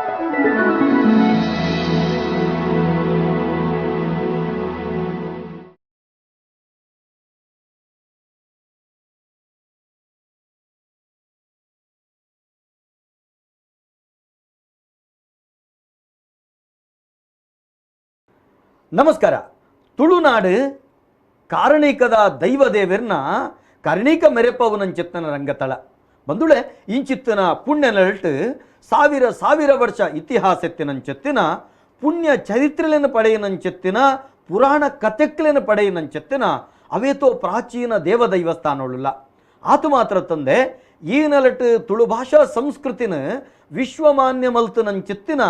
ನಮಸ್ಕಾರ. ತುಳುನಾಡು ಕಾರಣಿಕದ ದೈವದೇವರ್ನ ಕರ್ಣಿಕ ಮೆರೆಪವನಂಚಿತ್ತನ ರಂಗತಳ ಬಂದುಳೆ ಇಂಚಿತ್ತನ ಪುಣ್ಯ ನೆಲಟು ಸಾವಿರ ಸಾವಿರ ವರ್ಷ ಇತಿಹಾಸೆತ್ತಿನಂచెತ್ತಿನ ಪುಣ್ಯ ಚರಿತ್ರೆలను ಪಡೆಯನಂచెತ್ತಿನ ಪುರಾಣ ಕಥೆಕ್ಲೆನು ಪಡೆಯನಂచెತ್ತಿನ ಅವೇತೋ ಪ್ರಾಚೀನ ದೇವದೈವಸ್ಥಾನವುಳ್ಳ ಆತು ಮಾತ್ರ ತಂದೆ ಈ ನೆಲಟು ತುಳು ಭಾಷಾ ಸಂಸ್ಕೃತಿನ ವಿಶ್ವಮಾನ್ಯ ಮಲ್ತನಂಚಿತ್ತಿನ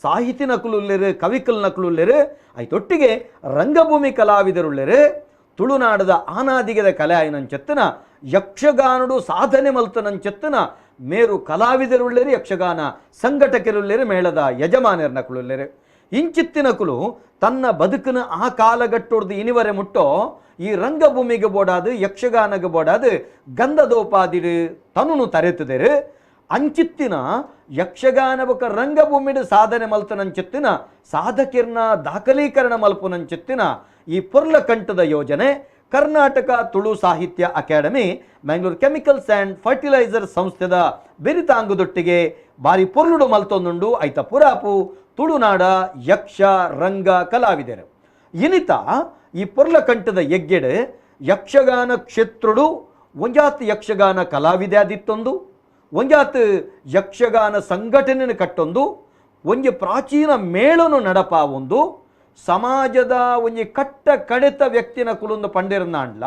ಸಾಹಿತಿ ನಕಲುಲ್ಲೆರು, ಕವಿಕಲ್ ನಕಲುಲ್ಲೆರು, ಐತೊಟ್ಟಿಗೆ ರಂಗಭೂಮಿ ಕಲಾವಿದರುಳ್ಳೆರು, ತುಳುನಾಡದ ಆನಾದಿಗೆದ ಕಲೆ ಆಯನಂచెತ್ತಿನ ಯಕ್ಷಗಾನಡು ಸಾಧನೆ ಮಲ್ತನಂచెತ್ತಿನ ಮೇರು ಕಲಾವಿದರುಳ್ಳೆರು, ಯಕ್ಷಗಾನ ಸಂಘಟಕರುಳ್ಳೆರು, ಮೇಳದ ಯಜಮಾನರ ನಕಲುಲ್ಲೆರು. ಇಂಚಿತ್ತಿನಕುಲು ತನ್ನ ಬದುಕಿನ ಆ ಕಾಲಗಟ್ಟೊಡ್ದು ಇನಿವರೆ ಮುಟ್ಟೋ ಈ ರಂಗಭೂಮಿಗೆ ಬೋಡಾದು ಯಕ್ಷಗಾನಗೆ ಬೋಡಾದು ಗಂಧದೋಪಾದಿಡು ತನುನು ತರೆತುದೇರು. ಅಂಚಿತ್ತಿನ ಯಕ್ಷಗಾನ ಬೊಕ ರಂಗಭೂಮಿಡು ಸಾಧನೆ ಮಲ್ತನಂಚಿತ್ತಿನ ಸಾಧಕಿರ್ನ ದಾಖಲೀಕರಣ ಮಲ್ಪುನಂಚಿತ್ತಿನ ಈ ಪೊರ್ಲ ಕಂಠದ ಯೋಜನೆ Karnataka Tulu Sahitya academy Mangalore chemicals and fertiliser ಸಂಸ್ಥೆದ ಬೆರಿತಾಂಗುದೊಟ್ಟಿಗೆ ಬಾರಿ ಪೊರ್ಲುಡು ಮಲ್ತೊಂದುಂಡು. ಐತ ಪುರಾಪು ತುಳುನಾಡ ಯಕ್ಷ ರಂಗ ಕಲಾವಿದರು ಇನಿತ ಈ ಪೊರ್ಲಕಂಠದ ಎಗ್ಗೆಡು ಯಕ್ಷಗಾನ ಕ್ಷೇತ್ರುಡು ಒಂಜಾತ್ ಯಕ್ಷಗಾನ ಕಲಾವಿದೆ ಆದಿತ್ತೊಂದು, ಒಂಜಾತ್ ಯಕ್ಷಗಾನ ಸಂಘಟನೆಯನ್ನು ಕಟ್ಟೊಂದು, ಒಂಜಿ ಪ್ರಾಚೀನ ಮೇಳನು ನಡಪಾವೊಂದು, ಸಮಾಜದ ಒಂಜಿ ಕಟ್ಟ ಕಡೆತ ವ್ಯಕ್ತಿನ ಕುಲೊಂದು ಪಂಡಿರನಾಂಡ್ಲ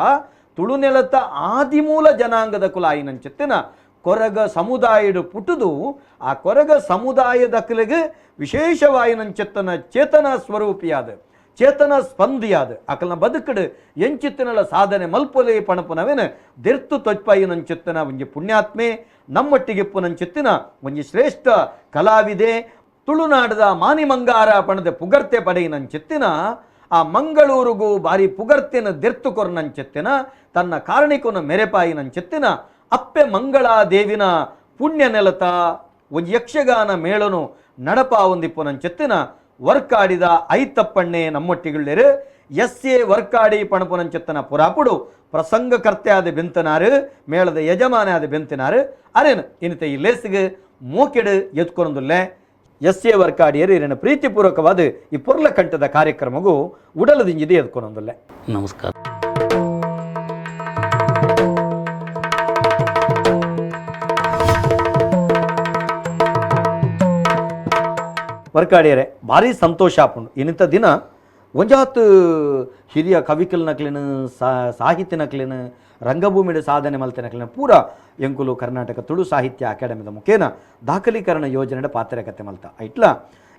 ತುಳುನೆಲತ ಆದಿಮೂಲ ಜನಾಂಗದ ಕುಲಾಯಿನಂచెತ್ತಿನ ಕೊರಗ ಸಮುದಾಯಡು ಪುಟುದು ಆ ಕೊರಗ ಸಮುದಾಯದ ಕುಲಿಗೆ ವಿಶೇಷವಾಯಿನಂచెತ್ತನ ಚೇತನ ಸ್ವರೂಪಿಯಾದ ಚೇತನ ಸ್ಪಂದಿಯಾದ ಅಕಲ್ನ ಬದುಕಡು ಎಂಚಿತ್ತನಲ ಸಾಧನೆ ಮಲ್ಪೊಲೆ ಪಣಪುನವೇನ ದೆರ್ತು ತೊಚ್ಪಾಯಿನಂచెತ್ತನ ಒಂಜಿ ಪುಣ್ಯಾತ್ಮೆ ನಮ್ಮೊಟ್ಟಿಗೆ ಪುನಂಚಿತ್ತಿನ ಒಂಜಿ ಶ್ರೇಷ್ಠ ಕಲಾವಿದೆ ತುಳುನಾಡದ ಮಾನಿಮಂಗಾರ ಪಣದ ಪುಗರ್ತೆ ಪಡೆಯಿನಂచెತ್ತಿನ ಆ ಮಂಗಳೂರುಗು ಬಾರಿ ಪುಗರ್ತೆನ ದೆರ್ತು ಕೊರ್ನಂచెತ್ತಿನ ತನ್ನ ಕಾರಣಿಕನ ಮೆರೆಪಾಯಿನಂచెತ್ತಿನ ಅಪ್ಪೆ ಮಂಗಳಾದೇವಿನ ಪುಣ್ಯ ನೆಲತ ಒಂಜಿ ಯಕ್ಷಗಾನ ಮೇಳನು ನಡಪಾವೊಂದಿಪ್ಪುನಂచెತ್ತಿನ ವರ್ಕಾಡಿದ ಐತಪ್ಪಣ್ಣೆ ನಮ್ಮೊಟ್ಟಿಗುಳ್ಳೇರು. ಎಸ್ ಎ ವರ್ಕಾಡಿ ಪಣಪುನಂచెತ್ತನ ಪುರಾಪುಡು ಪ್ರಸಂಗಕರ್ತೆ ಆದ ಬೆಂತನಾರು, ಮೇಳದ ಯಜಮಾನ ಆದ ಬೆಂತನಾರು. ಅರೇನು ಇನಿತ ಈ ಲೇಸಿಗೆ ಮೋಕೆಡು ಎತ್ಕೊಂದುಲ್ಲೆ ಎಸ್ ಎ ವರ್ಕಾಡಿಯರು ಇರನ ಪ್ರೀತಿಪೂರ್ವಕವಾದ ಈ ಪೊರ್ಲಕಂಠದ ಕಾರ್ಯಕ್ರಮಗೂ ಉಡಲದಿಂಜಿದೆ ಎತ್ಕೊಂದುಲ್ಲೆ. ನಮಸ್ಕಾರ. ವರ್ಕಾಡಿಯರೆ ಭಾರಿ ಸಂತೋಷ ಆಪುಂಡು. ಇನ್ನಿತ ದಿನ ಒಂಜಾತ್ ಹಿರಿಯ ಕವಿಕಲ್ ನಕ್ಲಿನ ಸಾಹಿತ್ಯ ನಕ್ಲಿನ ರಂಗಭೂಮಿಡ ಸಾಧನೆ ಮಲ್ತಿನಕ್ಲಿನ ಪೂರ ಎಂಕುಲು ಕರ್ನಾಟಕ ತುಳು ಸಾಹಿತ್ಯ ಅಕಾಡೆಮಿದ ಮುಖೇನ ದಾಖಲೀಕರಣ ಯೋಜನೆ ಪಾತ್ರಕತೆ ಮಲ್ತ ಐಟ್ಲ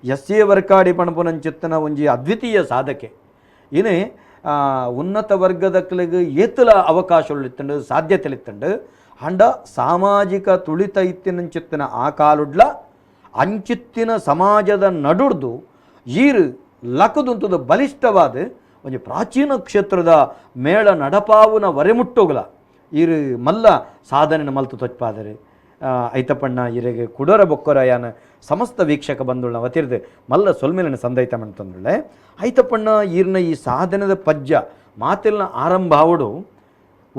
ಎಸ್ ಎ ವರ್ಕಾಡಿ ಪಣಪುನಂಚಿತ್ತನ ಒಂಜಿ ಅದ್ವಿತೀಯ ಸಾಧಕೆ. ಇನಿ ಉನ್ನತ ವರ್ಗದಕ್ಲಿಗೆ ಏತುಲ ಅವಕಾಶಗಳಿತ್ತಂಡು ಸಾಧ್ಯತೆಲಿತ್ತಂಡು ಅಂಡ ಸಾಮಾಜಿಕ ತುಳಿತ ಇತ್ತಿನಂಚಿತ್ತಿನ ಆ ಕಾಲುಡ್ಲ ಅಂಚಿತ್ತಿನ ಸಮಾಜದ ನಡುಡ್ದು ಈರು ಲಕದುಂತದ ಬಲಿಷ್ಠವಾದ ಒಂಜಿ ಪ್ರಾಚೀನ ಕ್ಷೇತ್ರದ ಮೇಳ ನಡಪಾವುನ ವರೆಮುಟ್ಟೋಗಲ ಈರು ಮಲ್ಲ ಸಾಧನೆನ ಮಲ್ತು ತೊಚ್ಪಾದರೆ ಐತಪ್ಪಣ್ಣ ಇರೆಗೆ ಕುಡೋರ ಬೊಕ್ಕೊರ ಯಾನ ಸಮಸ್ತ ವೀಕ್ಷಕ ಬಂದುಳ್ಳ ವತಿರ್ದು ಮಲ್ಲ ಸೊಲ್ಮೇಲಿನ ಸಂದೈತ ಅಂತಂದುಳ್ಳೆ. ಐತಪ್ಪಣ್ಣ ಈರ್ನ ಈ ಸಾಧನದ ಪಜ್ಜ ಮಾತಿಲ್ನ ಆರಂಭ ಆವಡು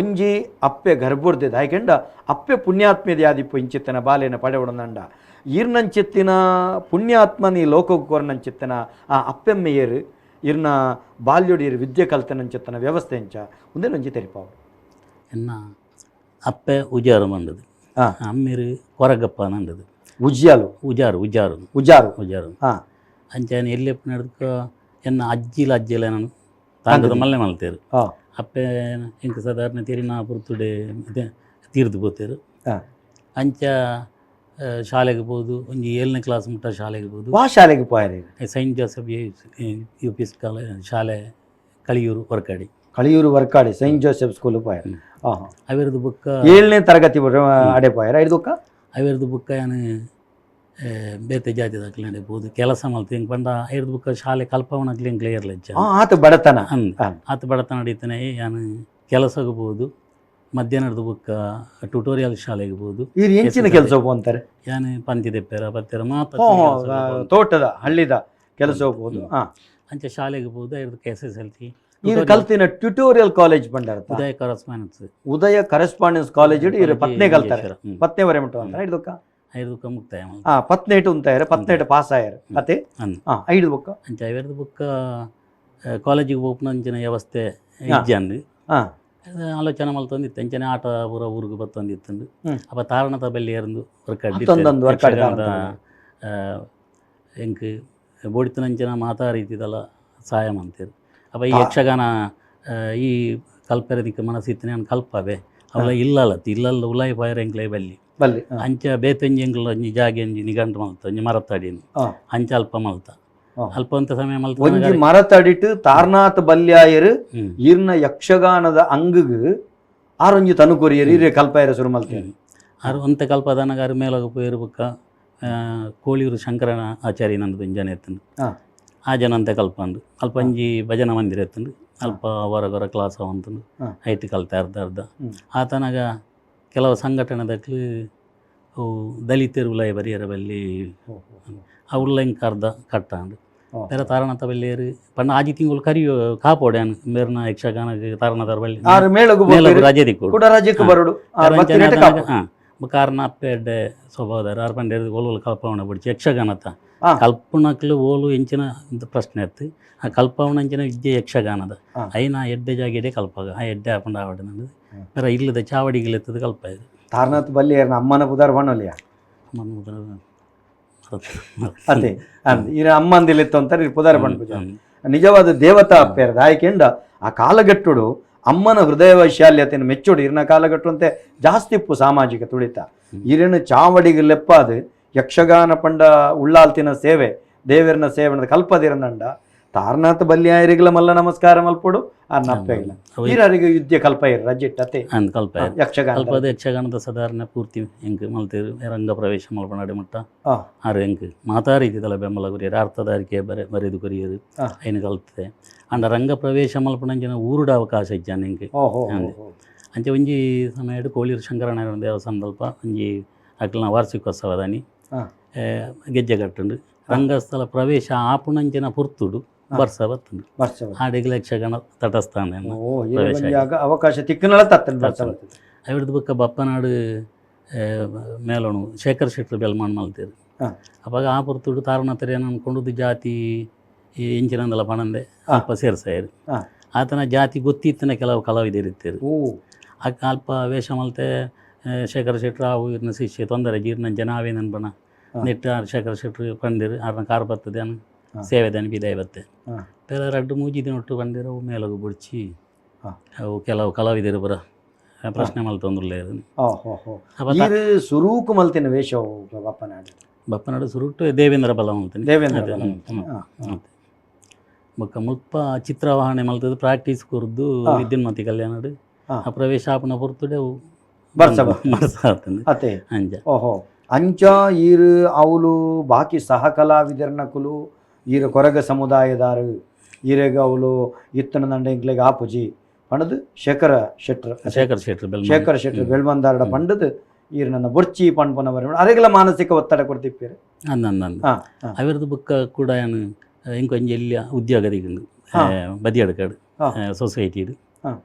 ಒಂಜಿ ಅಪ್ಪೆ ಗರ್ಭುರ್ದೆ ದಾಯ್ಕೆಂಡ ಅಪ್ಪೆ ಪುಣ್ಯಾತ್ಮೆದ ಯಾದಿಪ್ಪು ಇಂಚಿತ್ತನ ಬಾಲೆನ ಪಡೆವಡನಂಡ ಈರ್ನಂಚಿತ್ತಿನ ಪುಣ್ಯಾತ್ಮನಿ ಲೋಕಕ್ಕೆ ಆ ಅಪ್ಪೆಮ್ಮೆಯರು ಇರ್ನ ಬಾಲ್ಯೊಡು ಇರು ವಿದ್ಯೆ ಕಲ್ತನಂಚಿತ್ತನ ವ್ಯವಸ್ಥೆ ಎಂಚ ಒಂದೇ ಒಂಜಿ ತೆರಿಪಾವು. ಎನ್ನ ಅಪ್ಪೆ ಉಜಾರು ಮಂಡದು, ಅಮ್ಮೇರು ಕೊರಗಪ್ಪ ನಂಡದು. ಉಜ್ಯಾಲು ಉಜಾರು ಉಜಾರು ಉಜಾರು ಉಜಾರು. ಅಂಚಾನೆ ಎಲ್ಲಿ ನಡ್ಕ ಎನ್ನ ಅಜ್ಜಿಲ ಅಜ್ಜಿಲ ನಾನು ತಾಂಗದ ಮಲ್ಲೆ ಮಲ್ತೇರು. ಅಪ್ಪೆ ಎಂಕ್ ಸಾಧಾರಣ ತೀರಿನ ಪುರ್ತುಡೆ ತೀರ್ದು ಪೋತೇರು. ಅಂಚ ಶಾಲೆಗೆ ಪೋದು ಒಂಜಿ 7ನೇ ಕ್ಲಾಸ್ ಮುಟ್ಟ ಶಾಲೆಗೆ ಪೋದು. ವಾ ಶಾಲೆಗೆ ಪೋಯರೆ? Saint Joseph U P S ಶಾಲೆ, Kaliyur Varkady. Kaliyur Varkady saint Joseph school ಪೋಯರೆ. ಅವಿರದು ಬುಕ್ಕ 7ನೇ ತರಗತಿ ಅಡೆ ಪೋಯರ ಐದು. ಅವಿರದು ಬುಕ್ಕ ಯಾನು ಬೇತೆ ಜಾತಿ ದಾಖಲೆ ಪೋದು ಕೆಲಸ ಮಲ್ತು. ಹಿಂಗೆ ಪಂಡ ಐರ್ದು ಬುಕ್ಕ ಶಾಲೆ ಕಲ್ಪವನಕ್ಲಿ ಎಂಕ್ಲೆ ಇರ್ಲ. ಆತ ಬಡತನ ಅಂದ್ ಆತ ಬಡತನ ನಡೀತಾನೆ. ಯಾನು ಕೆಲಸಕ್ಕೆ ಪೋದು ಮಧ್ಯಾಹ್ನದ ಬುಕ್ಕ ಟ್ಯುಟೋರಿಯಲ್ ಶಾಲೆಗೆ ಬೋದು. ಇದು ಎಂಚಿನ ಕೆಲಸ ಅಂತಾರೆ? ಯಾನ್ ಪಂತಿ ದೆಪ್ಪೆರ ಪತ್ತೆರ ಮಾತ. ತೋಟದ ಹಳ್ಳಿದ ಕೆಲಸ ಹೋಗ್ಬೋದು. ಅಂಚ ಶಾಲೆಗೆ ಬೋದು, ಐದು S S L C. ಇದು ಕಲ್ತಿನ ಟ್ಯುಟೋರಿಯಲ್ ಕಾಲೇಜ್ ಬಂಡಾರ? ಉದಯ ಕರಸ್ಪಾಂಡೆನ್ಸ್. ಉದಯ ಕರೆಸ್ಪಾಂಡೆನ್ಸ್ ಕಾಲೇಜ್. ಇರು ಪತ್ನಿ ಕಲ್ತಾರೆ, ಪತ್ನಿ ವರೆ ಮುಟ್ಟು ಅಂತ ಐದು. ಐದು ಮುಕ್ತಾಯ. ಪತ್ನೇಟು ಉಂತಾಯರು, ಪತ್ನೇಟು ಪಾಸ್ ಆಯರು ಅತೆ. ಐದು ಬುಕ್ಕ. ಅಂಚ ಐವರ್ದು ಬುಕ್ಕ ಕಾಲೇಜಿಗೆ ಹೋಗ್ನ ಅಂಚಿನ ವ್ಯವಸ್ಥೆ ಇಜ್ಜಂದು ಆಲೋಚನೆ ಮಲ್ತೊಂದಿತ್ತು. ಅಂಚನೆ ಆಟ ಪೂರ ಊರಿಗೆ ಬತ್ತೊಂದಿತ್ತು. ಅಪ್ಪ ತಾರಣದ ಬಲ್ಲಿ ಏರ್ದು ವರ್ಕಾಡ್. ಎಂಕ್ ಬೋಡಿತನಂಚಿನ ಮಾತಾ ರೀತಿದಲ್ಲ ಸಹಾಯ ಮಂತೇರು. ಅಪ್ಪ ಈ ಯಕ್ಷಗಾನ ಈ ಕಲ್ಪೆರದಿಕ್ಕೆ ಮನಸ್ಸಿತ್ತು, ನಾನು ಕಲ್ಪವೆ ಅವಳ ಇಲ್ಲಲತ್ತಿ ಇಲ್ಲಲ್ಲ ಉಲಾಯಿ ಪಾಯರ ಎಂಕ್ಲೇ ಬಲ್ಲಿ. ಬಲ್ಲಿ. ಅಂಚ ಬೇತೊಂಜಿ ಎಂಕ್ಲ ಒಂಜಿ ಜಾಗೆ ಒಂಜಿ ನಿಘಂಟು ಮಲ್ತ, ಒಂಜಿ ಮರತ್ತಡಿನ. ಅಂಚ ಅಲ್ಪ ಮಲ್ತ. ಅಲ್ಪ ಅಂತ ಸಮಯ ಮಲ್ತ. ಒಂಜಿ ಮರತಡಿಟ್ಟು ತಾರ್ನಾಥ್ ಬಲ್ಯಾಯರು ಈರ್ನ ಯಕ್ಷಗಾನದ ಅಂಗಗ್ ಆರೊಂಜಿ ತನುಕೊರಿಯರು, ಈರೆ ಕಲ್ಪಾಯರ ಶುರು ಮಲ್ತೇನೆ. ಆರು ಒಂತೆ ಕಲ್ಪದನಗ ಆರು ಮೇಲಗ ಪೋಯರು. ಬುಕ್ಕ ಕೋಳಿಯೂರು ಶಂಕರನ ಆಚಾರ್ಯ ನಂದು ಜನ ಎತ್ತಂಡು. ಆ ಜನ ಅಂತೆ ಕಲ್ಪಂಡು. ಅಲ್ಪ ಒಂಜಿ ಭಜನಾ ಮಂದಿರ ಎತ್ತಂಡು. ಅಲ್ಪ ಹೊರ ಕ್ಲಾಸ್ ಅವಂತಂಡು. ಐಟ್ ಕಲ್ತೆ ಅರ್ಧ ಅರ್ಧ. ಆತನಗ ಕೆಲವು ಸಂಘಟನೆದಕ್ಲು ಅವು ದಲಿತರು ಉಲಾಯ ಬರಿಯರ ಬಲ್ಲಿ, ಅವುಳ್ಳ ಇಂಕ ಅರ್ಧ ಕಟ್ಟಾಂಡು. ಬೇರೆ ತಾರಣತ ಬಲ್ಲಿಯರು ಪಂಡ ಆಜಿ ತಿಂಗಳು ಕರಿಯೋ ಕಾಪೋಡೆ ಮೇರ್ನ ಯಕ್ಷಗಾನ ತಾರಣದರ ಬಲ್ಲಿ. ಆರು ಮೇಳಗು. ಮೇಳಗು ರಜೆ ದಿಕ್ಕೋಡು. ಕೂಡ ರಜೆಕ್ ಬರೋಡು. ಕಾರಣ ಅಪ್ಪೆಡ್ಡೆ ಸ್ವಭಾವದಾರ ಆರು ಪಂಡ ಓಲು ಕಲ್ಪವಣ ಬಿಡ್ಚಿ ಯಕ್ಷಗಾನತ. ಕಲ್ಪನಕ್ಲು ಓಲು ಎಂಚಿನ ಪ್ರಶ್ನೆ ಇತ್ತು. ಆ ಕಲ್ಪವಣ ಅಂಚಿನ ವಿದ್ಯೆ ಯಕ್ಷಗಾನದ ಐನ ಎಡ್ಡೆ ಜಾಗೆಡೆ ಕಲ್ಪಾಗ ಆ ಎಡ್ಡೆ ಆಪಂಡ ಆವಡೆ ನಂದು. ಬೇರೆ ಇಲ್ಲದ ಚಾವಡಿಗಳು ಕಲ್ಪ ಇದು. ತಾರನಾಥ್ ಬಲ್ಲಿ ಅಮ್ಮನ ಪುದಾರ್ ಬಣ್ಣಲಿಯ? ಅಮ್ಮನ ಪುದಾರ್. ಅದೇ ಇರ ಅಮ್ಮಂದಿಲಿತ್ತು ಅಂತಾರೆ, ಪುದಾರ್ ಬಣ್ಣ. ನಿಜವಾದ ದೇವತಾ ಅಪ್ಪೇರದ ಆಯ್ಕೆಂಡ ಆ ಕಾಲಗಟ್ಟುಡು ಅಮ್ಮನ ಹೃದಯ ವೈಶಾಲ್ಯತೆಯನ್ನು ಮೆಚ್ಚೋಡು. ಇರ್ನ ಕಾಲಗಟ್ಟುವಂತೆ ಜಾಸ್ತಿ ಇಪ್ಪು ಸಾಮಾಜಿಕ ತುಳಿತ. ಇರನು ಚಾವಡಿಗೆ ಲೆಪ್ಪಾದು ಯಕ್ಷಗಾನ ಪಂಡ ಉಳ್ಳಾಲ್ತಿನ ಸೇವೆ, ದೇವರನ ಸೇವೆ ಕಲ್ಪದಿರನಂಡ ತಾರನಾಥ ಬಲ್ಯಾಯರಿಗಲ ಮಲ್ಲ ನಮಸ್ಕಾರ ಮಲ್ಪೊಡು. ಆ ನಪ್ಪೆಗಿಲ್ಲ ಈರರಿಗೆ ಯುದ್ಧ ಕಲ್ಪ ಇರ ರಜಿಟ್ ಅತೆ. ಕಲ್ಪ. ಯಕ್ಷಗಾನ. ಕಲ್ಪದ ಯಕ್ಷಗಾನದ ಸಾಧಾರಣ ಪೂರ್ತಿ ಎಂಕ್ ಮಲ್ತೇರು. ರಂಗ ಪ್ರವೇಶ ಮಲ್ಪನಾಡಿ ಮುಟ್ಟ ಆರು ಎಂಕ್ ಮಾತಾ ರೀತಿದಲ ಬೆಂಬಲ ಕೊರಿಯರು. ಅರ್ಥಧಾರಿಕೆ ಬರೆ ಬರೆದು ಕೊರಿಯರು. ಐನು ಕಲ್ತದೆ. ಅಂಡ ರಂಗ ಪ್ರವೇಶ ಮಲ್ಪನಂಚಿನ ಊರುಡ ಅವಕಾಶ ಇಜ್ಜಾನ್ ಎಂಕ್. ಅಂಚ ಒಂಜಿ ಸಮಯಡ್ ಕೋಳಿಯೂರು ಶಂಕರನಾರಾಯಣ ದೇವಸ್ಥಾನದಲ್ಪ ಒಂಜಿ ಅಕ್ಲೆನ ವಾರ್ಷಿಕೋತ್ಸವದಾನಿ ಗೆಜ್ಜೆ ಕಟ್ಟುಂಡು. ರಂಗಸ್ಥಳ ಪ್ರವೇಶ ಆಪುಣಂಚಿನ ಪುರ್ತುಡು ಬರ್ಸ ಬತ್ತುಂಡು. ಆಡೆಗ್ಲ ಯಕ್ಷಗಾನ ತಟಸ್ಥಾನ. ಅವಕಾಶ ತಿಕ್ಕನಲ ತತ್ತನ್ ಬರ್ಸ. ಅವಿಡ್ದು ಬೊಕ್ಕ ಬಪ್ಪನಾಡು ಮೇಲೋಣು ಶೇಖರ್ ಶೆಟ್ರು ಬೆಲ್ಮಾನ್ ಮಲ್ತೇರು. ಅವಾಗ ಆ ಪೊರ್ತುಡು ತಾರನತರೆ ಅನ್ಕೊಂಡು ಜಾತಿ ಎಂಚಿನಂದಲ ಪಣಂದೆ ಅಲ್ಪ ಸೇರ್ಸಾಯರು. ಆತನ ಜಾತಿ ಗೊತ್ತಿತ್ತನ ಕೆಲವು ಕಲಾವಿದರಿತ್ತೇರು. ಆ ಅಲ್ಪ ವೇಷ ಮಲ್ತೆ ಶೇಖರ್ ಶೆಟ್ರು ಅವು ಇರ್ನ ಶಿಷ್ಯ ತೊಂದರೆ ಜೀರ್ಣ ಜನ ಅವೇನನ್ ಬಣ ನೆಟ್ಟು ಆರ್ ಶೇಖರ್ ಶೆಟ್ರು ಪಂದಿರು. ಆರ್ನ ಕಾರ್ ಬರ್ತದೆ ಅನ್ ಸೇವೆದಾನ ಬಿದಾಯ ಬತ್ತೆ. ಬೇರೆ ರಡ್ಡು ಮೂಜಿ ದಿನ ಒಟ್ಟು ಬಂದಿರೋ ಅವು ಮೇಲಗು ಬುಡ್ಚಿ. ಅವು ಕೆಲವು ಕಲಾವಿದರು ಬರ ಪ್ರಶ್ನೆ ಮಲ್ತೊಂದುಲ್ಲೇರು. ಈರು ಸುರೂಕು ಮಲ್ತಿನ ವೇಷ ಬಪ್ಪನಾಡು? ಬಪ್ಪನಾಡು ಸುರುಟು ದೇವೇಂದ್ರ ಬಲ ಮಲ್ತೀನಿ. ದೇವೇಂದ್ರ. ಬೊಕ್ಕ ಮುಲ್ಪ ಚಿತ್ರವಾಹನೆ ಮಲ್ತದ್ದು ಪ್ರಾಕ್ಟೀಸ್ ಕೊರ್ದು ವಿದ್ಯುನ್ಮತಿ ಕಲ್ಯಾಣಡು. ಆ ಪ್ರವೇಶ ಆಪುನ ಪೊರ್ತುಡೆ ಅವು ಬರ್ಸ ಬರ್ಸ ಆತಂದು. ಅತೆ. ಅಂಚ. ಓಹೋ, ಅಂಚ ಈರು ಅವಲು ಬಾಕಿ ಸಹ ಕಲಾವಿದರ್ನಕುಲು ಈರು ಕೊರಗ ಸಮುದಾಯದಾರು, ಈರೆಗ ಅವಲು ಇತ್ತನ ದಂಡ ಇಂಕ್ಲೆಗ್ ಆಪುಜಿ ಪಂಡದು ಶೇಖರ ಶೆಟ್ರು. ಶೇಖರ್ ಶೆಟ್ರು ಬೆಲ್. ಶೇಖರ್ ಶೆಟ್ರು ಬೆಳ್ಮಂದಾರಡ ಪಂಡದು ಈರು ನನ್ನ ಬೊರ್ಚಿ ಪಣ್ಪುನ ಬರ ಅರೆಗಲ ಮಾನಸಿಕ ಒತ್ತಡ ಕೊಡ್ತಿಪ್ಪೇರು. ಅಂದ ಅಂದ ಅಂದ. ಅವಿರ್ದು ಬುಕ್ಕ ಕೂಡ ಏನು ಇಂಕೊಂಜಿ ಎಲ್ಲಿ ಉದ್ಯೋಗ ದಿಗುಂಡು ಬದಿಯಡ್ಕಡ್ ಸೊಸೈಟಿಡ್.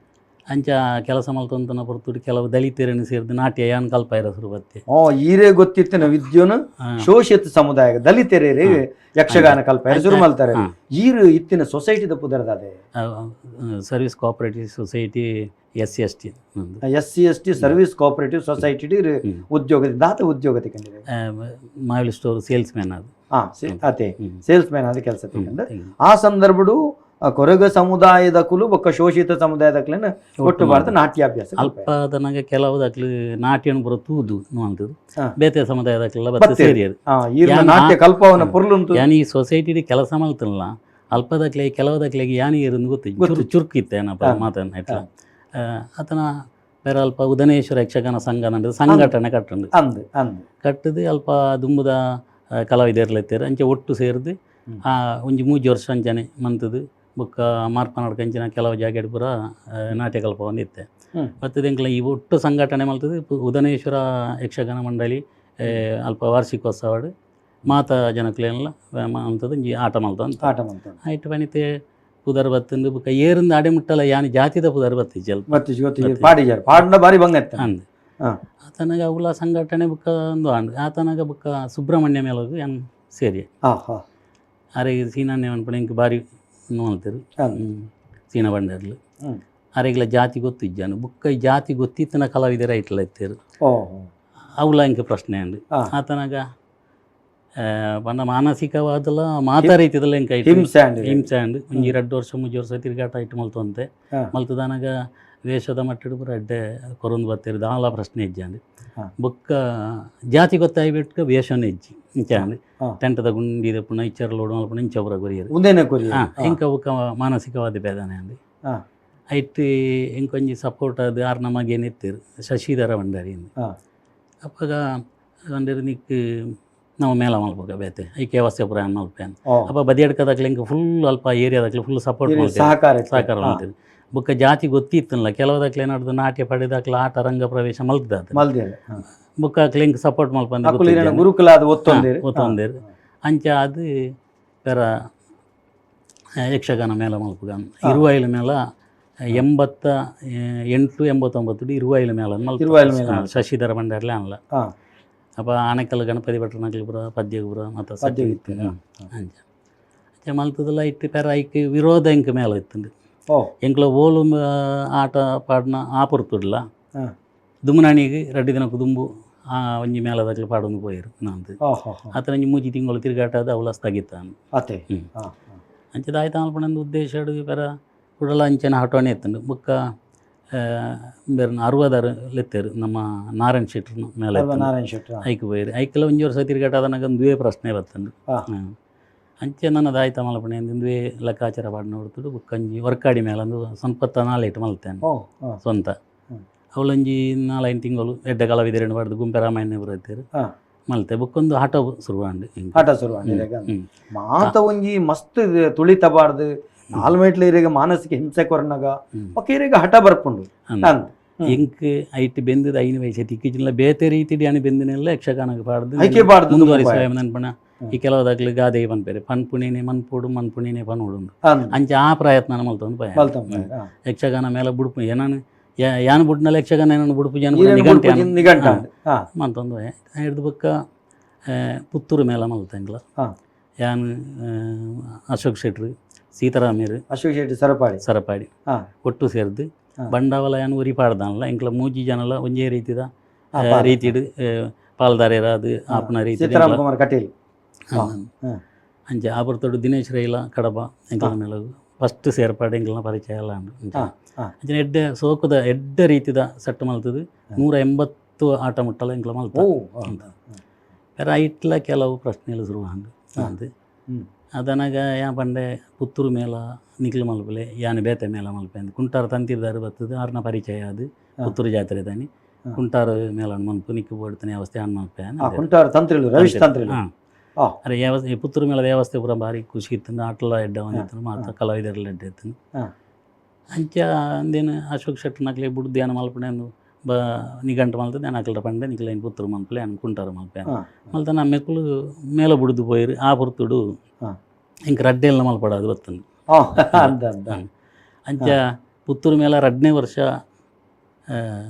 ಅಂಚ ಕೆಲಸ ಮಲ್ತೊಂತನ ಪೊರ್ತುಡು ಕೆಲವು ದಲಿತರನ್ನು ಸೇರಿದು ನಾಟ್ಯ ಯಾನ್ ಕಲ್ಪಾಯಿರ ಶುರು ಬತ್ತೆ. ಓ, ಈರೇ ಗೊತ್ತಿತ್ತಿನ ವಿದ್ಯುನ್ ಶೋಷಿತ ಸಮುದಾಯ ದಲಿತರೇ ಯಕ್ಷಗಾನ ಕಲ್ಪಾಯಿರ ಶುರು ಮಲ್ತಾರೆ. ಈರು ಇತ್ತಿನ ಸೊಸೈಟಿದ ಪುದರ್ದಾದೆ? Service cooperative society, S C S T. S C S T service cooperative society. ಉದ್ಯೋಗ ದಾತ ಉದ್ಯೋಗ ತಿಕ್ಕಂಡಿದೆ? ಮಾವಿಲ್ store sales man ಅದು. ಅದೇ ಸೇಲ್ಸ್ ಮ್ಯಾನ್ ಆದ ಕೆಲಸ ತಿಕ್ಕಂಡು. ಆ ಸಂದರ್ಭಡು ಕೊರಗ ಸಮುದಾಯದ ಕುಲು ಬೊಕ್ಕ ಶೋಷಿತ ಸಮುದಾಯದ ಕುಲನ ಒಟ್ಟು ಭಾರತ ನಾಟ್ಯಾಭ್ಯಾಸ. ಅಲ್ಪದನಾಗ ಕೆಲವು ದಾಖಲು ನಾಟ್ಯನು ಬರೋ ತೂದು ಅಂತದ್ದು ಬೇತೆ ಸಮುದಾಯದ ಬತ್ತೆ ಸೇರಿಯರು. ನಾಟ್ಯ ಕಲ್ಪವನ ಪೊರ್ಲುಂಟು. ಯಾನ್ ಈ ಸೊಸೈಟಿ ಕೆಲಸ ಮಲ್ತಲ್ಲ ಅಲ್ಪದಕ್ಲೆ ಕೆಲವು ದಾಖಲೆಗೆ ಯಾನಿ ಇರಂದು ಗೊತ್ತು ಚುರುಕು ಇತ್ತೆ ಏನಪ್ಪ ಮಾತನ್ನ ಎಟ್ಲ ಆತನ ಬೇರೆ ಅಲ್ಪ ಉದನೇಶ್ವರ ಯಕ್ಷಗಾನ ಸಂಘ ನಂದು ಸಂಘಟನೆ ಕಟ್ಟುಂಡು. ಅಂದು ಅಂದು. ಕಟ್ಟದು ಅಲ್ಪ ದುಂಬುದ ಕಲಾವಿದರ್ಲೆತ್ತೇರು ಅಂಚೆ ಒಟ್ಟು ಸೇರಿದು ಆ ಒಂಜಿ ಮೂಜಿ ವರ್ಷ ಅಂಚನೆ ಮಂತದು. ಬೊಕ್ಕ ಮಾರ್ಪನಾಡ್ ಕಂಚಿನ ಕೆಲವು ಜಾಗೆಡ್ ಪೂರ ನಾಟ್ಯ ಕಲ್ಪ ಇತ್ತೆ. ಬತ್ತದ ಎಂಕ್ಲ ಈ ಒಟ್ಟು ಸಂಘಟನೆ ಮಲ್ತದೆ ಉದನೇಶ್ವರ ಯಕ್ಷಗಾನ ಮಂಡಳಿ ಅಲ್ಪ ವಾರ್ಷಿಕೋತ್ಸವಡ್ ಮಾತ ಜನಕ್ಲೆನ್ಲ ಅಂತದ ಒಂಜಿ ಆಟ ಮಲ್ತ ಅಂತ ಆಟ ಮಲ್ತ ಐಟ್ ಪನಿತೆ ಪುದರ್ ಬತ್ತಂದು ಬುಕ್ಕ ಏರಿಂದ ಅಡೆ ಮುಟ್ಟಲ ಯಾನ್ ಜಾತಿದ ಪುದರ್ ಬತ್ತಿಜ್ಜಲ್ ಮತ್ತೆ ಗೊತ್ತಿಜ್ಜಿ ಪಾಡಿಜಾರ್ ಪಾಡ್ನ ಬಾರಿ ಬಂಗ ಇತ್ತ ಅಂದ್ ಆತನಾಗ ಅವುಲ ಸಂಘಟನೆ ಬುಕ್ಕ ಒಂದು ಆಂಡ್ ಆತನಾಗ ಬುಕ್ಕ ಸುಬ್ರಹ್ಮಣ್ಯ ಮೇಲಗು ಯಾನ್ ಸೇರಿ ಅರೆ ಸೀನಾನೆ ಅನ್ಪಣ ಇಂಕ್ ಬಾರಿ ನೋಲ್ತಿರು ಸೀನ ಬಂಡರ್ಲು ಅರೆಗ್ಲ ಜಾತಿ ಗೊತ್ತಿಜ್ಜಾನು ಬುಕ್ಕ ಜಾತಿ ಗೊತ್ತಿತ್ತನ ಕಲಾವಿದರ ಐಟ್ಲ ಇತ್ತೇರು ಅವುಲ ಇಂಕ್ ಪ್ರಶ್ನೆ ಅಂಡ್ ಆತನಾಗ ಪಂಡ ಮಾನಸಿಕವಾದಲ ಮಾತಾ ರೀತಿದಲ್ಲ ಇಂಕ ಹಿಂಸೆ ಅಂಡ್ ಹಿಂಸೆ ಅಂಡ್ ಒಂಜಿ 2 ವರ್ಷ 3 ವರ್ಷ ತಿರುಗಾಟ ಇಟ್ಟು ಮಲ್ತೊಂತೆ ಮಲ್ತದಾನಾಗ ವೇಷದ ಮಟ್ಟಿಡು ಪೂರ ಅಡ್ಡೆ ಕೊರೊಂದು ಬತ್ತೇರು ದಾಲ ಪ್ರಶ್ನೆ ಇಜ್ಜಾಂಡ್ ಬೊಕ್ಕ ಜಾತಿ ಗೊತ್ತಾಯ್ಬಿಟ್ಟು ವೇಷನೇ ಇಜ್ಜಿ ಇಂಚ ಅಂಡ್ ಟೆಂಟದ ಗುಂಡಿ ಪುಣ ಇಚ್ಚರ ಲೋಡು ಮಲ್ಪುಣ ಇಂಚ ಪೂರ ಕೊರಿಯರು ಉಂದೇನೆ ಕೊರಿಯರು ಇಂಕ ಬೊಕ್ಕ ಮಾನಸಿಕವಾದ ಭೇದನೆ ಅಂಡ್ ಐಟ್ ಇಂಕೊಂಜಿ ಸಪೋರ್ಟ್ ಅದು ಆರ್ನ ಮಗೇನು ಇತ್ತೇರು ಶಶಿಧರ ಭಂಡಾರಿ ಅಪ್ಪಗ ಅಂಡರ್ ನಿಕ್ ನಾವು ಮೇಲ ಮಲ್ಪಕ ಬೇತೆ ಈ ಕೇವಸ್ಯ ಪುರ ಮಲ್ಪೇನ್ ಅಪ್ಪ ಬದಿಯಡ್ಕದಾಕ್ಲೆ ಇಂಕ ಫುಲ್ ಅಲ್ಪ ಏರಿಯಾದಾಕ್ಲೆ ಫುಲ್ ಸಪೋರ್ಟ್ ಮಾಡ್ತೇವೆ ಸಹಕಾರ ಸಹಕಾರ ಮಾಡ್ತೇವೆ ಬೊಕ್ಕ ಜಾತಿ ಗೊತ್ತಿತ್ತಲ್ಲ ಕೆಲವದಾಕ್ಲೆ ಏನಾಡ್ದು ನಾಟ್ಯ ಪಡೆದಾಕ್ಲೆ ಆಟ ರಂಗ ಪ್ರವೇಶ ಮಲ್ತದ ಬೊಕ್ಕ ಅಕ್ಲೆ ಇಂಕ್ ಸಪೋರ್ಟ್ ಮಲ್ಪಂದೆ ಗುರುಕುಲ ಅದು ಒತ್ತೊಂದೇರು ಒತ್ತೊಂದೇರು ಅಂಚ ಅದು ಪೆರ ಯಕ್ಷಗಾನ ಮೇಳ ಮಲ್ಪುಗ ಇರುವಾಯಿಲ ಮೇಳ 88 89 ಇರುವಾಯಿಲ ಮೇಳ ಇರುವಾಯಿಲ ಮೇಳ ಶಶಿಧರ ಭಂಡಾರ್ಲೆ ಅನ್ಲ ಅಪ್ಪ ಆನೆಕಲ್ ಗಣಪತಿ ಭಟ್ರನಕ್ಲೆ ಪೂರ ಪದ್ಯಗ್ ಪೂರ ಮಾತ ಅಂಚ ಅಂಚ ಮಲ್ತದಲ್ಲ ಇಟ್ಟು ಪೆರ ಐಕ್ ವಿರೋಧ ಇಂಕ್ ಮೇಳ ಇತ್ತುಂಡು ಎಂಕ್ಲ ಓಲು ಆಟ ಪಾಡ್ನ ಆಪುರ್ತುಡ್ಲ ದುಮ್ನಾಣಿಗೆ 2 ದಿನಕ್ಕೆ ದುಂಬು ಆ ಒಂಜಿ ಮೇಳದಾಕ್ಲೆ ಪಾಡೊಂದು ಪೋಯೆರು ನಾಂದು ಆತನ ಒಂಜಿ 3 ತಿಂಗಳು ತಿರುಗಾಟ ಅದು ಅವಲ ಸ್ಥಗಿತ ಅಂಚದ ಆಯ್ತು ಮಲ್ಪಣಂದು ಉದ್ದೇಶ ಪೆರ ಕುಡಲ ಅಂಚನೆ ಹಟೋಣೆ ಇತ್ತುಂಡು ಬೊಕ್ಕ ಬೇರೆ 60 ಲೆತ್ತೇರು ನಮ್ಮ ನಾರಾಯಣ ಶೆಟ್ರು ಮೇಲೆ ನಾರಾಯಣ ಶೆಟ್ರು ಐಕ್ ಪೋಯೆರು ಐಕ್ಲ ಒಂಜಿ ವರ್ಷ ತಿರುಗಾಟ ಆದನಾಗ ಒಂದುವೇ ಪ್ರಶ್ನೆ ಬತ್ತುಂಡು ಅಂಚೆ ನನ್ನದು ಆಯ್ತು ಮಲ್ಪಣೆ ಒಂದುವೇ ಲೆಕ್ಕಾಚಾರ ಪಾಡ್ ನೋಡ್ತುಡು ಬೊಕ್ಕ ಒಂಜಿ ವರ್ಕಾಡಿ ಮೇಲೆ ಒಂದು ಸಂಪತ್ತ ನಾಲೇಟು ಮಲ್ತೇನೆ ಸ್ವಂತ ಅವಳೊಂಜಿ 4-5 ತಿಂಗಳು ಎಡ್ಡೆ ಕಲಾವಿದರನ್ನು ಪಡೆದು ಗುಂಪೆ ರಾಮಾಯಣ ಬರುತ್ತೀರು ಮಲ್ತೆ ಬೊಕ್ಕೊಂದು ಆಟ ಶುರುವಾಂಡು ಆಟ ಶುರುವಾಂಡು ಮಾತ ಒಂಜಿ ಮಸ್ತ್ ತುಳಿತಬಾರ್ದು ನಾಲ್ಮೇಟ್ಲ ಇರೆಗೆ ಮಾನಸಿಕ ಹಿಂಸೆ ಕೊರನಾಗ ಒಕ್ಕ ಇರೆಗೆ ಹಠ ಬರ್ಪುಂಡು ಇಂಕ್ ಐಟ್ ಬೆಂದದ 5 ವಯಸ್ಸು ತಿಕ್ಕಿಜಿಲ್ಲ ಬೇತೆ ರೀತಿಡಿ ಅಣಿ ಬೆಂದಿನೆಲ್ಲ ಯಕ್ಷಗಾನಕ್ಕೆ ಪಾಡ್ದು ಐಕೆ ಪಾಡ್ದು ಮುಂದುವರಿಸುವ ನೆನಪಣ ಈ ಕೆಲವದಾಗ್ಲಿ ಗಾದೆ ಪನ್ಪೇರೆ ಪನ್ಪುಣಿನೇ ಮನ್ಪೋಡು ಮನ್ಪುಣಿನೇ ಪನ್ಪುಡು ಅಂಚ ಆ ಪ್ರಯತ್ನ ಮಲ್ತೊಂದು ಪಯ ಯಕ್ಷಗಾನ ಮೇಲೆ ಬುಡುಪು ಏನಾನು ಯಾನ್ ಬುಡ್ನಲ್ಲ ಯಕ್ಷಗಾನ ಏನನ್ನು ಬುಡುಪು ಜನ ನಿಘಂಟ ಮಲ್ತೊಂದು ಹಿಡ್ದು ಬೊಕ್ಕ ಪುತ್ತೂರು ಮೇಳ ಮಲ್ತಂಗ್ಲ ಯಾನ್ ಅಶೋಕ್ ಶೆಟ್ರು ಸೀತಾರಾಮೀರು ಅಶೋಕ್ ಶೆಟ್ಟಿ ಸರಪಾಡಿ ಸರಪಾಡಿ ಒಟ್ಟು ಸೇರ್ದು ಬಂಡವಾಳ ಯಾನ್ ಉರಿ ಪಾಡ್ದಾನಲ್ಲ ಇಂಕ್ಲ 3 ಜನಲ ಒಂಜೇ ರೀತಿದ ರೀತಿಡು ಪಾಲ್ದಾರೇರ ಅದು ಆಪನ ರೀತಿ ಸೀತಾರಾಮ್ ಕುಮಾರ್ ಕಟೀಲ್ ಅಂಚೆ ಆಪುರ್ತೋಡು ದಿನೇಶ್ ರೈಲ ಕಡಬ ಎಂಕ್ಲ ಮೇಳ ಫಸ್ಟ್ ಸೇರ್ಪಾಡು ಎಂಕ್ಲನ ಪರಿಚಯ ಎಲ್ಲ ಅಂಚನೆ ಎಡ್ಡೆ ಸೋಕುದ ಎಡ್ಡೆ ರೀತಿದ ಸೆಟ್ ಮಲ್ತದು 180 ಆಟ ಮುಟ್ಟಲ ಎಂಕ್ಲ ಮಲ್ತ ಬೇರೆ ಐಟ್ಲ ಕೆಲವು ಪ್ರಶ್ನೆಗಳು ಶುರು ಅಂದು ಅದನಾಗ ಯಾ ಪಂಡೆ ಪುತ್ತೂರು ಮೇಳ ನಿಕ್ಲು ಮಲ್ಪಲೆ ಯಾನ್ ಬೇತೆ ಮೇಳ ಮಲ್ಪೆ ಅಂದ್ ಕುಂಟಾರು ತಂತಿರ್ದಾರು ಬರ್ತದೆ ಆರ್ನ ಪರಿಚಯ ಅದು ಪುತ್ತೂರು ಜಾತ್ರೆ ತಾನಿ ಕುಂಟಾರು ಮೇಳ ಮನ್ಪು ನಿಕ್ಕು ಬೋಡ್ತಾನೆ ವ್ಯವಸ್ಥೆ ಆನ್ ಮಲ್ಪೆ ಕುಂಟಾರು ತಂತ್ರಿಲು ರವೀಶ್ ತಂತ್ರಿಲು ಅರೆ ವ್ಯವಸ್ಥೆ ಪುತ್ತೂರು ಮೇಳದ ವ್ಯವಸ್ಥೆ ಪೂರ ಭಾರಿ ಖುಷಿ ಇತ್ತು ಆಟಲ ಎಡ್ಡೆ ಬಂದಿತ್ತು ಮಾತ ಕಲಾವಿದರೆಲ್ಲ ಎಡ್ಡೆ ಇತ್ತು ಅಂಚ ಅಂದೇನು ಅಶೋಕ್ ಶೆಟ್ಟರ್ನಕ್ಲೆ ಬುಡ್ದು ಧ್ಯಾನ ಮಲ್ಪಣೆ ಅಂದು ಬ ನಿಘಂಟು ಮಲ್ತದೆ ಅಕ್ಲ ಪಂಡೆ ನಿಕ್ಲೆ ಪುತ್ತೂರು ಮಲ್ಪಲೆ ಅನ್ ಕುಂಟಾರು ಮಲ್ಪೆ ಮಲ್ತ ನಮ್ಮ ಮೆಕ್ಕಲು ಮೇಲ ಬುಡ್ದು ಪೋಯಿರು ಆ ಪುರ್ತುಡು ಇಂಕ ರಡ್ಡೆಲ್ಲ ಮಲ್ಪಡೋದು ಬತ್ತಂದು ಅಂಚ ಪುತ್ತೂರು ಮೇಳ 2ನೇ ವರ್ಷ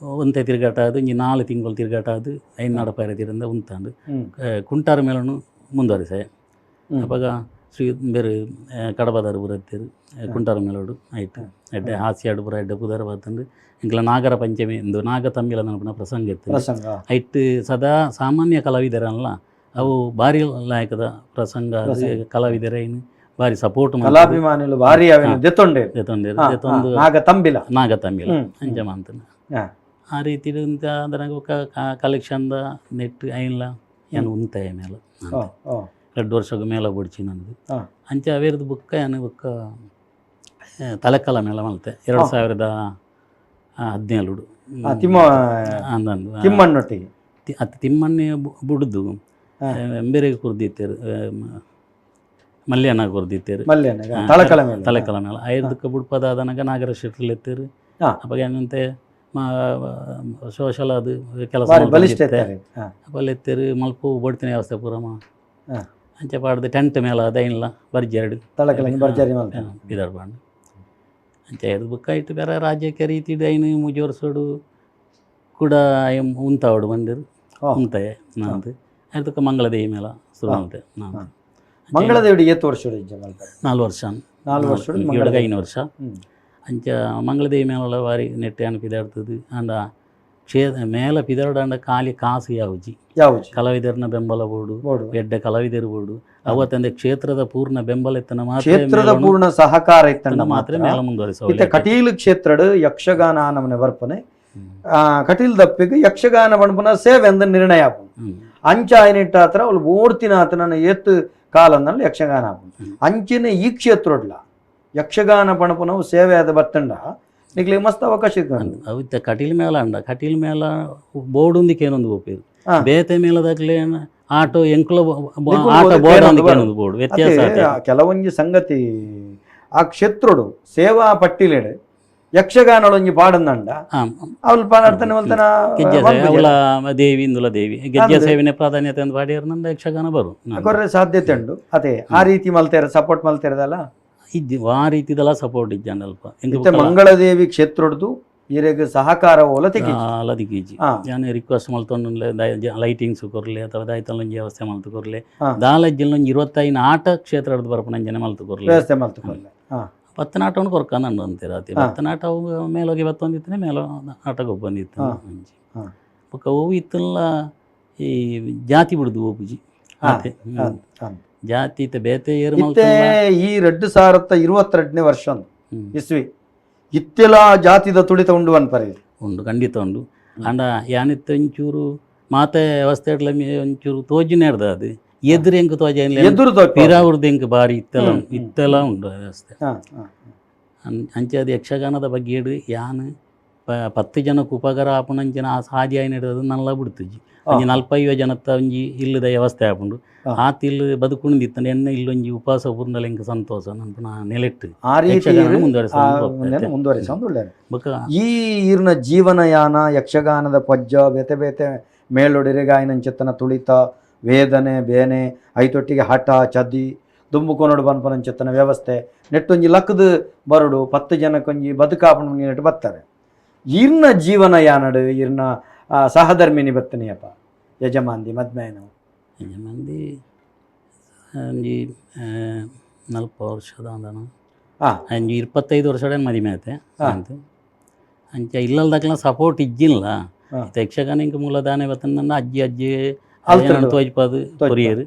ಒಂತೆ ತಿರುಗಾಟ ಅದು ಇಂಜಿ 4 ತಿಂಗಳು ತಿರುಗಾಟ ಅದು 5 ನಡಪಾಯ ತಿರಂದ ಉಂತಾಂಡು ಕುಂಟಾರು ಮೇಳನು ಮುಂದುವರಿಸೆ ಅವಾಗ ಶ್ರೀ ಬೇರೆ ಕಡಬದಾರು ಬರತ್ತೇರು ಕುಂಟಾರು ಮೇಳೋಡು ಆಯ್ತು ಎಡ್ಡೆ ಹಾಸ್ಯಾಡು ಪುರ ಎಡ್ಡೆ ಪುದಾರ ಬತ್ತಂದು ಇಂಕ್ಲ ನಾಗರ ಪಂಚಮಿ ಎಂದು ನಾಗ ತಮ್ಮಿಲ ನನ್ಪುನ ಪ್ರಸಂಗ ಇತ್ತು ಐಟ್ ಸದಾ ಸಾಮಾನ್ಯ ಕಲಾವಿದರಲ್ಲ ಅವು ಭಾರಿ ಲಾಯಕದ ಪ್ರಸಂಗ ಕಲಾವಿದರ ಏನು ಭಾರಿ ಸಪೋರ್ಟ್ ಕಲಾಭಿಮಾನಿಗಳು ಭಾರಿ ದೆತ್ತೊಂಡೇರು ದೆತ್ತೊಂದು ನಾಗ ತಂಬಿಲ ನಾಗ ತಂಬಿಲ ಅಂಚ ಮಂತನ ಆ ರೀತಿ ಅದರಾಗ ಕಲೆಕ್ಷನ್ದ ನೆಟ್ ಐನ್ಲ ಏನು ಉಂತಾಯ ಮೇಲೆ 2 ವರ್ಷಕ್ಕೆ ಮೇಳ ಬುಡ್ಚಿ ನನಗೆ ಅಂಚೆ ಅವೇರ್ದು ಬುಕ್ಕ ಏನು ಬುಕ್ಕ ತಲೆಕಲ ಮೇಳ ಮಲ್ತೆ 2017 ತಿಮ್ಮ ತಿಮ್ಮಣ್ಣೊಟ್ಟಿಗೆ ಅತ್ತ ತಿಮ್ಮಣ್ಣೆ ಬುಡ್ದು ಎಂಬೇರೆಗೆ ಕುರ್ದಿತ್ತೇರು ಮಲ್ಯನ ಕುರ್ದಿತ್ತೇರು ಮಲ್ಯನ ತಲೆಕಲ ಮೇಲೆ ತಲೆಕಲ ಮೇಳ ಐದಕ್ಕೆ ಬುಡ್ಪದ ಆದನಾಗ ನಾಗರ ಶೆಟ್ರಲ್ಲಿ ಎತ್ತೇರು ಅಪಗ ಏನಂತೆ ಮಾ ಸೋಷಲ್ ಅದು ಕೆಲಸ ಬಾರಿ ಬಲಿಷ್ಠ ಮಲ್ತೊಂದಿತ್ತೆ. ಇತ್ತಾರೆ. ಅಪಲ್ ಎತ್ತೆರ್ ಮಲ್ಪು ಬೊಡ್ತಿನ ವ್ಯವಸ್ಥೆ ಪೂರ ಮಾ. ಅಂಚ ಪಾಡ್ದು ಟೆಂಟ್ ಮೇಲ ದೈನ್ಲ ಬರ್ಜೆರಡು. ತಳಕಲಂಗಿ ಬರ್ಜಾರಿ ಮಲ್ತ. ಪಿದರ್ ಪಾಂಡು ಅಂಚ ಎರ್ದ್ ಬುಕ್ಕ ಇಟ್ಟು ಬೇರೆ ರಾಜ್ಯಕ್ಕೆ ರೀತಿ ಐನು ಮೂಜಿ ವರ್ಷಡು ಕೂಡ ಉಂತಾವಡು ಬಂದಿರು. ಉಂತಾಯ ನಾಂದು ಅದಕ್ಕೆ ಮಂಗಳದೇವಿ ಮೇಳ ಶುರು ಮಲ್ತೆ ನಾನು. ಮಂಗಳದೇವಿಡಿ ಏತ್ ವರ್ಷ ಇಜ್ಜ ಮಲ್ಪರೆ? 4 ವರ್ಷ. 4 ವರ್ಷ. ಏಳು 5 ವರ್ಷ. ಅಂಚ ಮಂಗಳದೇವಿ ಮೇಳಲ ಬಾರಿ ನೆಟ್ಟೆ ಪಿದಾಡ್ತದೆ. ಅಂಡ ಕ್ಷೇ ಮೇಲ ಪಿದಾಡಂಡ ಖಾಲಿ ಕಾಸು ಯಾವುಜಿ. ಯಾವುದು? ಕಲಾವಿದರನ ಬೆಂಬಲ ಬೋಡು. ಬೋಡು. ಎಡ್ಡೆ ಕಲಾವಿದರು ಬೋಡು. ಅವತ್ತಂದೆ ಕ್ಷೇತ್ರದ ಪೂರ್ಣ ಬೆಂಬಲ ಇತ್ತನ ಮಾತ್ರ. ಕ್ಷೇತ್ರದ ಮೇಳನು ಪೂರ್ಣ ಸಹಕಾರ ಇತ್ತಂಡ ಮಾತ್ರ ಮಾತ್ರ ಮೇಳ ಇತ್ತೆ ಮುಂದುವರಿಸ. ಕಟೀಲು ಕ್ಷೇತ್ರಡ್ ಯಕ್ಷಗಾನ ನಮನೆ ಬರ್ಪನೆ, ಕಟೀಲ್ ದಪ್ಪಿಗೆ ಯಕ್ಷಗಾನ ಪನ್ಪುನ ಸೇವೆ ಅಂದ ನಿರ್ಣಯ ಆಪುಂಡು. ಅಂಚ ಆಯ್ನಿಟ್ಟ ಆತ್ರ ಅವ್ಲು ಬೋಡ್ತಿನ ಆತನ ಏತ್ ಕಾಲಂದಲ್ಲಿ ಯಕ್ಷಗಾನ ಆಪುಂಡು. ಅಂಚಿನ ಈ ಕ್ಷೇತ್ರಡ್ಲ ಯಕ್ಷಗಾನ ಪಣಪುನವು ಸೇವೆ ಆದ ಬತ್ತಂಡ ನಿಕ್ಲೆ ಮಸ್ತ್ ಅವಕಾಶ ಇತ್ತು. ಅವು ಇತ್ತೆ ಕಟೀಲ್ ಮೇಳ ಅಂಡ ಕಟೀಲ್ ಮೇಳ ಬೋರ್ಡುಂದಿಕ್ಕೆ ಏನೊಂದು ಬೋಪೇರು. ಬೇತೆ ಮೇಳದಾಗ್ಲೇ ಆಟೋ ಎಂಕುಲ ನಿಕುಲು ಆಟೋ ಬೋರ್ಡ್ ಬೋರ್ಡ್ ಏನೊಂದು ಅಂದಿಕ್ಕೆ ಏನೊಂದು ಬೋರ್ಡ್ ವ್ಯತ್ಯಾಸ ಅದೇ ಆತೆ. ಆ ಕೆಲವೊಂಜಿ ಸಂಗತಿ ಆ ಕ್ಷೇತ್ರಡು ಸೇವಾ ಪಟ್ಟಿಲೆಡ್ ಯಕ್ಷಗಾನೊಳೊಂಜಿ ಪಾಡಂದಂಡ ಅವ್ಲು ಪಾಡಾಡ್ತಾನೆ ಮಲ್ತನ. ಗೆಜ್ಜೆ ಸೇವೆ ಅವಳ ದೇವಿ ಇಂದುಲ ದೇವಿ ಗೆಜ್ಜೆ ಅಂದ್. ಸೇವೆನೆ ಪ್ರಾಧಾನ್ಯತೆ ಅಂತ ಪಾಡಿಯರ್ನಂದ ಯಕ್ಷಗಾನ ಬರು ಕೊರ್ರೆ ಸಾಧ್ಯತೆ ಉಂಡು. ಅದೇ ಆ ರೀತಿ ಮಲ್ತೇರ ಸಪೋರ್ಟ್ ಮಲ್ತೇರದಲ್ಲ. ಇಜ್ಜಿ ಆ ರೀತಿದೆಲ್ಲ ಸಪೋರ್ಟ್ ಇಜ್ಜಂಡ ಅಲ್ಪ ಎಂಕ್ ಇತ್ತೆ ಬುಕ್ಕಲ ಮಂಗಳದೇವಿ ಕ್ಷೇತ್ರಡ್ದು ಈರೆಗ್ ಸಹಕಾರ ಓಲ ತಿಕ್ಕಿ. ಅಲದಿಗೀಜಿ. ಯಾನ್ ರಿಕ್ವೆಸ್ಟ್ ಮಲ್ತೊಂಡು ಲೈಟಿಂಗ್ಸ್ ಕೊರ್ಲೆ ಅಥವಾ ದಾಯ್ತಲ್ಲೊಂಜಿ ವ್ಯವಸ್ಥೆ ಮಲ್ತು ಕೊರ್ಲೆ. ದಾಲಜ್ಜಿಲ್ಲೊಂಜಿ 25 ಆಟ ಕ್ಷೇತ್ರ ಬರ್ಪುನಂಜನೆ ಮಲ್ತು ಕೊರ್ಲೆ. ವ್ಯವಸ್ಥೆ ಮಲ್ತು ಕೊರ್ಲೆ. ಪತ್ತನಾಟವನ್ನು ಕೊರ್ಕಂದು ಅಂತೀರ ಅತಿ. ಪತ್ತನಾಟ ಅವು ಮೇಲೋಗಿ ಬತ್ತೊಂದಿತ್ತನೆ ಮೇಲೋ ಆಟ ಗೊಬ್ಬಂದಿತ್ತು ಅಂಚಿ. ಬೊಕ್ಕ ಅವು ಇತ್ತಲ್ಲ ಈ ಜಾತಿ ಬಿಡುದು ಓಪುಜಿ ಆತೆ. ಜಾತಿ ಇತ್ತೆ ಬೇತೆ ಏರು ಇತ್ತೆ ಮಲ್ತುಂಡ. ಈ 2022ನೇ ವರ್ಷ ಒಂದು ಇಸ್ವಿ ಇತ್ತೆಲ ಜಾತಿದ ತುಡಿತ ಉಂಡು ಅನ್ಪರೆ. ಉಂಡು, ಖಂಡಿತ ಉಂಡು. ಅಂಡ ಯಾನಿತ್ತೆ ಒಂಚೂರು ಮಾತೆ ವ್ಯವಸ್ಥೆ ಇಡ್ಲ ಒಂಚೂರು ತೋಜಿನೇರ್ದ ಅದು ಎದುರು ಎಂಕ್ ತೋಜ ಎದುರು ತೋಜ್ ಪಿರಾವುರ್ದು ಎಂಕ್ ಬಾರಿ ಇತ್ತೆಲ್ಲ ಹ್ಮ್, ಉಂಡು. ಹ್ಮ್. ಇತ್ತೆಲ್ಲ ಉಂಡು ವ್ಯವಸ್ಥೆ. ಹಾ, ಹಾ. ಅಂಚೆ ಅದು ಯಕ್ಷಗಾನದ ಬಗ್ಗೆ ಇಡು ಯಾನ್ 10 ಜನಕ್ಕೆ ಉಪಕಾರ ಆಪುನಂಚಿನ ಆ ಸಾಧ್ಯ ಆಯ್ನಿಡ್ದು ನಲ್ಲ ಬಿಡ್ತುಜಿ. ಒಂಜಿ 45 ಜನತ್ತ ಒಂಜಿ ಇಲ್ಲದ ವ್ಯವಸ್ಥೆ ಆಪುಂಡು. ಆತ ಇಲ್ಲು ಬದುಕುಂದಿತ್ತಂಡ ಎನ್ನ ಇಲ್ಲೊಂಜಿ ಉಪವಾಸ ಪೂರ್ಣಲ ಎಂಕ್ ಸಂತೋಷ ನನ್ಪುನ ನೆಲೆಟ್ಟು ಆ ರೀತಿ ಯಕ್ಷಗಾನ ಆ ಮುಂದುವರಿಸೋದು ಮುಂದೆ ಮುಂದುವರಿಸೋದು ಒಳ್ಳೆಯದು. ಬೊಕ್ಕ ಈ ಈರ್ನ ಜೀವನಯಾನ ಯಕ್ಷಗಾನದ ಪಜ್ಜ ಬೇತೆ ಬೇತೆ ಮೇಲೊಡಿರೆಗಾಯನಂಚಿತ್ತನ ತುಳಿತ ವೇದನೆ ಬೇನೆ ಐತೊಟ್ಟಿಗೆ ಹಠ ಚದಿ ದುಂಬು ಕೊನೋಡು ಬನ್ಪನಂಚಿತ್ತನ ವ್ಯವಸ್ಥೆ ನೆಟ್ಟೊಂಜಿ ಲಕ್ಕದ ಬರಡು 10 ಜನಕ್ಕೊಂಜಿ ಬದುಕಾಪಣ ನೆಟ್ಟು ಬರ್ತಾರೆ. ಈರ್ನ ಜೀವನಯಾನಡು ಈರ್ನ ಸಹಧರ್ಮಿಣಿ ಬತ್ತನಿಯಪ್ಪ ಯಜಮಾನ್ದಿ ಮದ್ಮೇನು. ಯಜಮಾನ್ದಿ ಒಂಜಿ 40 ವರ್ಷದ ಅಂದನ. ಒಂಜಿ 25 ವರ್ಷ ಮದಿಮೆ ಆತೆ ಅಂತ. ಅಂಚ ಇಲ್ಲಲ್ದಕ್ಲ ಸಪೋರ್ಟ್ ಇಜ್ಜಿಲ್ಲ. ಇತ್ತೆ ಯಕ್ಷಗಾನ ಇಂಕ ಮೂಲ ದಾನೆ ಬತ್ತಂದ ಅಜ್ಜಿ ಅಜ್ಜಿ ಅಲ್ತುಂಡು. ತೋಜ್ಪಾದು ಕೊರಿಯರು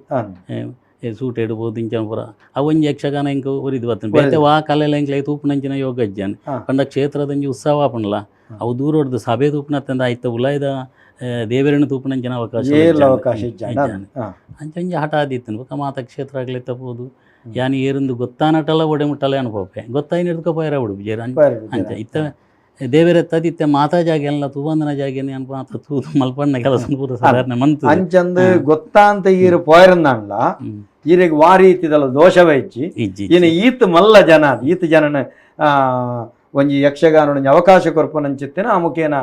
ಸೂಟ್ ಇಡ್ಬೋದು ಇಂಚ ಪೂರ ಅವು ಒಂಜಿ ಯಕ್ಷಗಾನ ಇಂಕ ಒರಿದು ಬತ್ತನ. ಬೇತೆ ವಾ ಕಲೆಲ ಇಂಕ್ಲೆ ತೂಪುನಂಚಿನ ಯೋಗ ಅಜ್ಜನ್. ಪಂಡ ಕ್ಷೇತ್ರದಂಜಿ ಉತ್ಸವ ಆಪುಂಡಲ ಅವು ದೂರೊಡ್ದು ಸಭೆ ತೂಪುನತ್ತಂದ ಐತ ಉಲಾಯ್ದ ದೇವರನ್ನು ತೂಪುನಂಚಿನ ಅವಕಾಶ ಏಲ್ ಇಜ್ಜಾಂಡ್. ಅವಕಾಶ ಇಜ್ಜಾಂಡ. ಇಜ್ಜಾಂಡ್. ಅಂಚ ಒಂಜಿ ಹಠ ಆದಿತ್ತನು. ಬೊಕ್ಕ ಮಾತ ಕ್ಷೇತ್ರ ಆಗ್ಲಿತ್ತ ಪೋದು ಯಾನ್ ಏರಿಂದು ಗೊತ್ತಾನಟಲ ಒಡೆ ಮುಟ್ಟಲ ಅನುಪೋಪೆ ಗೊತ್ತಾಯಿನ ಹಿಡ್ಕೊ ಪೋಯರ ಉಡುಪು ಅಂಚ ಇತ್ತ ದೇವರ ಇತ್ತೆ ಮಾತಾ ಜಾಗೆ ಎಲ್ಲ ತೂವಂದನ ಜಾಗೆನೆ ಅನ್ಪ ಮಾತ್ರ ತೂದು ಮಲ್ಪಣ್ಣ ಕೆಲಸ ಪೂರ ಸಾಧಾರಣ ಮಂತು. ಅಂಚಂದು ಗೊತ್ತಾಂತ ಈರು ಪೋಯರಂದಾಂಡ್ಲ ಈರೆಗ್ ವಾರಿ ಇತ್ತಿದಲ್ಲ ದೋಷವೇ ಇಜ್ಜಿ. ಇಜ್ಜಿ. ಇನ್ನು ಈತ್ ಮಲ್ಲ ಜನ ಈತ್ ಜನನ ಒಂಜಿ ಯಕ್ಷಗಾನ ಒಂಜಿ ಅವಕಾಶ ಕೊರ್ಪುನಂಚಿತ್ತಿನ ಆ ಮುಖೇನ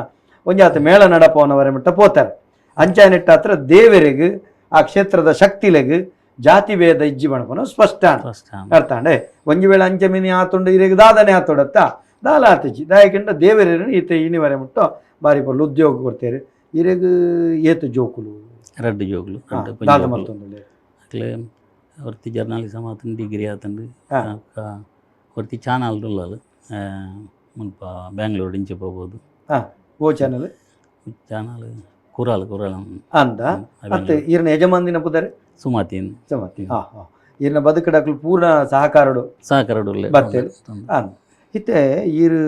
ಒಂಜಿ ಆತ ಮೇಳ ನಡಪವನವರ ಮುಟ್ಟ ಪೋತಾರೆ. ಅಂಚಾನಿಟ್ಟ ಹತ್ರ ದೇವರಿಗ್ ಆ ಕ್ಷೇತ್ರದ ಶಕ್ತಿಲೆಗ್ ಜಾತಿ ಭೇದ ಇಜ್ಜಿ ಬಣಪನ ಸ್ಪಷ್ಟ. ಸ್ಪಷ್ಟ. ಅರ್ಥಾಂಡೆ ಒಂಜಿ ವೇಳೆ ಅಂಚೆ ಮಿನಿ ಆತುಂಡು ಇರೆಗ್ ದಾದನೆ ಆತೊಡತ್ತ ದಾಲ ಆತಿಜಿ ದಾಯಕಿಂಡ ದೇವರೇನು ಈತ ಇನಿವರೆ ಮುಟ್ಟ ಬಾರಿ ಪೊರ್ಲು ಉದ್ಯೋಗ ಕೊಡ್ತೇವೆ. ಇರೆಗ್ ಏತು ಜೋಕುಲು? ರಡ್ಡು ಜೋಗ್ಲು. ರಡ್ಡು ದಾದ ಪೊಂಜೋಕುಲು. ಮಲ್ತೊಂದುಲ್ಲೆರ್? ಅಕ್ಲೆ ಒರ್ತಿ ಜರ್ನಲಿಸಮ್ ಆತಂಡು, ಡಿಗ್ರಿ ಆತಂಡು. ಒರ್ತಿ ಚಾನಲ್ ಉಲ್ಲಲ್ ಮುಲ್ಪ ಬ್ಯಾಂಗ್ಳೂರ್ ಇಂಚ ಪೋಬೋದು. ಓ ಚಾನಲ್? ಚಾನಲ್ ಕುರಾಲ್ ಕುರಾಲ್. ಅಂದ ಅತ್ತೆ ಈರ್ನ ಯಜಮಾನ್ದಿನ ಪುದರೆ? ಸುಮಾತಿನ್. ಸುಮತಿ. ಹಾ ಹಾ ಈರ್ನ ಬದುಕಡಕ್ಲು ಪೂರ್ಣ ಸಹಕಾರಡು ಸಹಕಾರಡು. ಬತ್ತೇರು. ಅಂದ್ ಇತ್ತೆ ಈರ್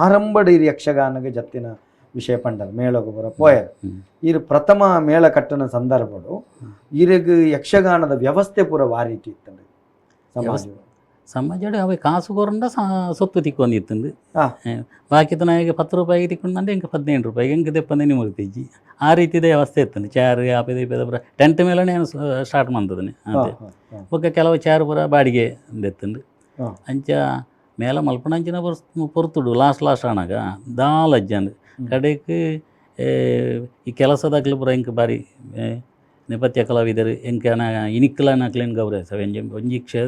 ಆರಂಭಡ್ ಈರ್ ಯಕ್ಷಗಾನಗ ಜತ್ತಿನ ವಿಷಯ ಪಂಡರ್ ಮೇಳಗ ಬರ ಪೋಯರ್. ಈರ್ ಪ್ರಥಮ ಮೇಳ ಕಟ್ಟನ ಸಂದರ್ಭಡು ಈರೆಗ್ ಯಕ್ಷಗಾನದ ವ್ಯವಸ್ಥೆ ಪೂರ ವಾರೀತಿ ಇತ್ತಂಡು ಸಮಾಜ? ಸಮಾಜಡ್ ಅವೆ ಕಾಸು ಕೊರಂಡ ಸೊತ್ತು ತಿಕ್ಕೊಂದಿತ್ತಂದು. ಬಾಕಿ ತನಗೆ 10 ರೂಪಾಯಿಗೆ ತಿಕ್ಕೊಂಡಂಡೆ ಇಂಕ 18 ರೂಪಾಯಿಗೆ ಇಂಕ ದೆಪ್ಪಂದೆ ನಿಮರ್ತಿಜ್ಜಿ. ಆ ರೀತಿದ ವ್ಯವಸ್ಥೆ ಇತ್ತಂದು. ಚಾರು ಆಪೆದ ಇಪೆದ ಪೂರ ಟೆಂಟ್ ಮೇಲೆ ನಾನು ಸ್ಟಾರ್ಟ್ ಮಾಡ್ತದನೆ. ಅದೇ ಹಾ, ಹಾ. ಬೊಕ್ಕ ಕೆಲವು ಚಾರು ಪೂರ ಬಾಡಿಗೆ ದೆತ್ತಂಡು. ಅಂಚ ಮೇಲ ಮಲ್ಪಣಂಚಿನ ಪೊರ್ತುಡು ಲಾಸ್ಟ್ ಲಾಸ್ಟ್ ಆನಾಗ ದಾಲ ಅಜ್ಜಂದು ಕಡೆಕ್ ಈ ಕೆಲಸದಾಗ್ಲು ಪೂರ ಎಂಕ್ ಬಾರಿ ನೆಪಥ್ಯ ಕಲಾವಿದರು ಎಂಕ್ ಇನಿಕ್ಲ ನಕ್ಲೇನ್ ಗೌರವಿಸ ಒಂಜಿ ಒಂಜಿ ಕ್ಷೇ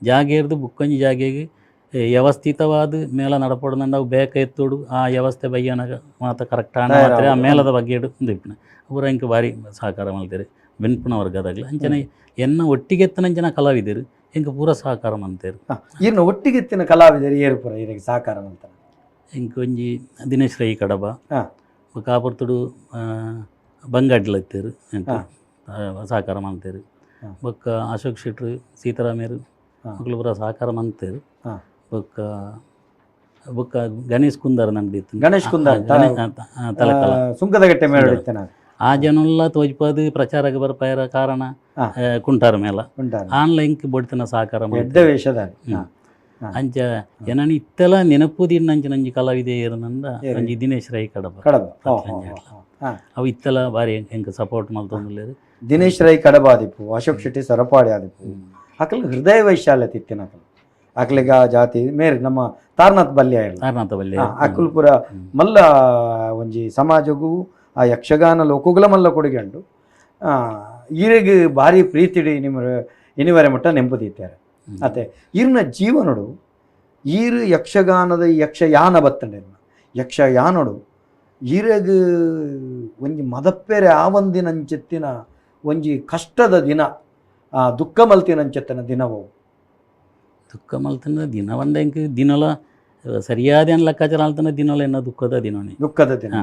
ಜಾಗೇರ್ದು ಬುಕ್ಕೊಂಜಿ ಜಾಗೆಗ್ ವ್ಯವಸ್ಥಿತವಾದ ಮೇಳ ನಡಪೊಡು ಅವು ಬೇಕ ಎತ್ತೋಡು ಆ ವ್ಯವಸ್ಥೆ ಬಯ್ಯನಾಗ ಮಾತ ಕರೆಕ್ಟ್ ಆನ ಮಾತ್ರ ಆ ಮೇಳದ ಬಗ್ಗೆ ಉಂದಿಪ್ಪುನ ಪೂರ ಎಂಕ್ ಬಾರಿ ಸಹಕಾರ ಮಲ್ತೆರ್ ಬೆನ್ಪುನ ವರ್ಗದಾಗ್ಲು ಅಂಚನೆ ಎನ್ನ ಒಟ್ಟಿಗೆ ಎತ್ತನಂಚಿನ ಕಲಾವಿದರು ಎಂಕ್ ಪೂರ ಸಹಕಾರ ಮಲ್ತೆರ್. ಈರ್ನ ಒಟ್ಟಿಗೆ ಎತ್ತಿನ ಕಲಾವಿದರು ಏರು ಪೂರ ಈರೆಗ್ ಸಹಕಾರ ಮಲ್ತನ? ಎಂಕ್ ಒಂಜಿ ದಿನೇಶ್ ರೈ ಕಡಬ, ಬೊಕ್ಕ ಆಪೊರ್ತುಡು ಬಂಗಾಡ್ಲ ಇತ್ತೆರ್ ಎಂಕ್ ಸಹಕಾರ ಮಲ್ತೆರ್. ಬೊಕ್ಕ ಅಶೋಕ್ ಶೆಟ್ರು, ಸೀತಾರಾಮೇರು ಅಕುಲು ಪೂರ ಸಹಕಾರ ಮಲ್ತೆರ್. ಬೊಕ್ಕ ಬೊಕ್ಕ ಗಣೇಶ್ ಕುಂದರ್ ನಂದು. ಗಣೇಶ್ ಕುಂದರ್. ತಲಕಲ. ಸುಂಕದಗಟ್ಟೆ ಮೇಳ ಇತ್ತನ. ಆ ಜನಲ್ಲ ತೋಜ್ಪಾದ್ ಪ್ರಚಾರಕ್ಕೆ ಬರ್ಪಾಯರ ಕಾರಣ ಕುಂಟಾರ ಮೇಳ ಆನ್ಲೈನ್ ಬೊಡ್ತನ ಸಹಕಾರ ಮಲ್ತೆರ್. ಎಡ್ಡೆ ವೇಷದ. ಅಂಚ ಎನನ್ ಇತ್ತೆಲ ನೆನಪು ದಿನ್ನಂಚಿನ ಒಂಜಿ ಕಲಾವಿದೆ ಏರುನಂದ ಒಂಜಿ ದಿನೇಶ್ ರೈ ಕಡಬ. ಕಡಬ. ಅವು ಇತ್ತೆಲ ಬಾರಿ ಎಂಕ್ ಸಪೋರ್ಟ್ ಮಲ್ತೊಂದುಲ್ಲೆರ್. ದಿನೇಶ್ ರೈ ಕಡಬ ಆದಿಪ್ಪು, ಅಶೋಕ್ ಶೆಟ್ಟಿ ಸರಪಾಡಿ ಆದಿಪ್ಪು, ಅಕಲ್ ಹೃದಯ ವೈಶಾಲ್ಯತೆ ಇತ್ತಿನ ಅಕಲ್ ಅಕ್ಲೆಗ ಜಾತಿ ಮೇರ್ ನಮ್ಮ ತಾರನಾಥ್ ಬಲ್ಯ ಇರ್ಲ. ತಾರನಾಥ ಬಲ್ಯ. ಅಕುಲು ಪೂರ ಮಲ್ಲ ಒಂಜಿ ಸಮಾಜಗೂ ಆ ಯಕ್ಷಗಾನ ಲೋಕಗುಲ ಮಲ್ಲ ಕೊಡುಗೆ ಉಂಡು. ಈರೆಗ್ ಭಾರಿ ಪ್ರೀತಿಡಿ ನಿಮ್ಮ ಇನಿವರೆ ಮಟ್ಟ ನೆಂಪು ದೀತಾರೆ ಅತೆ. ಈರ್ನ ಜೀವನಡು ಈರು ಯಕ್ಷಗಾನದ ಯಕ್ಷಯಾನ ಬತ್ತಂಡೆ ಯಕ್ಷಯಾನಡು ಈರೆಗ್ ಒಂಜಿ ಮದಪ್ಪೆರೆ ಆವಂದಿನಂಚೆತ್ತಿನ ಒಂಜಿ ಕಷ್ಟದ ದಿನ, ಆ ದುಃಖ ಮಲ್ತಿನಂಚೆತ್ತಿನ ದಿನವು? ದುಃಖ ಮಲ್ತಿನ ದಿನ ಪಂಡ ಎಂಕ್ ದಿನಲ ಸರಿಯಾದ ಏನ್ ಲೆಕ್ಕಾಚಾರ ಮಲ್ತನ ದಿನಲ ಎನ್ನ ದುಃಖದ ದಿನನೇ. ದುಃಖದ ದಿನ.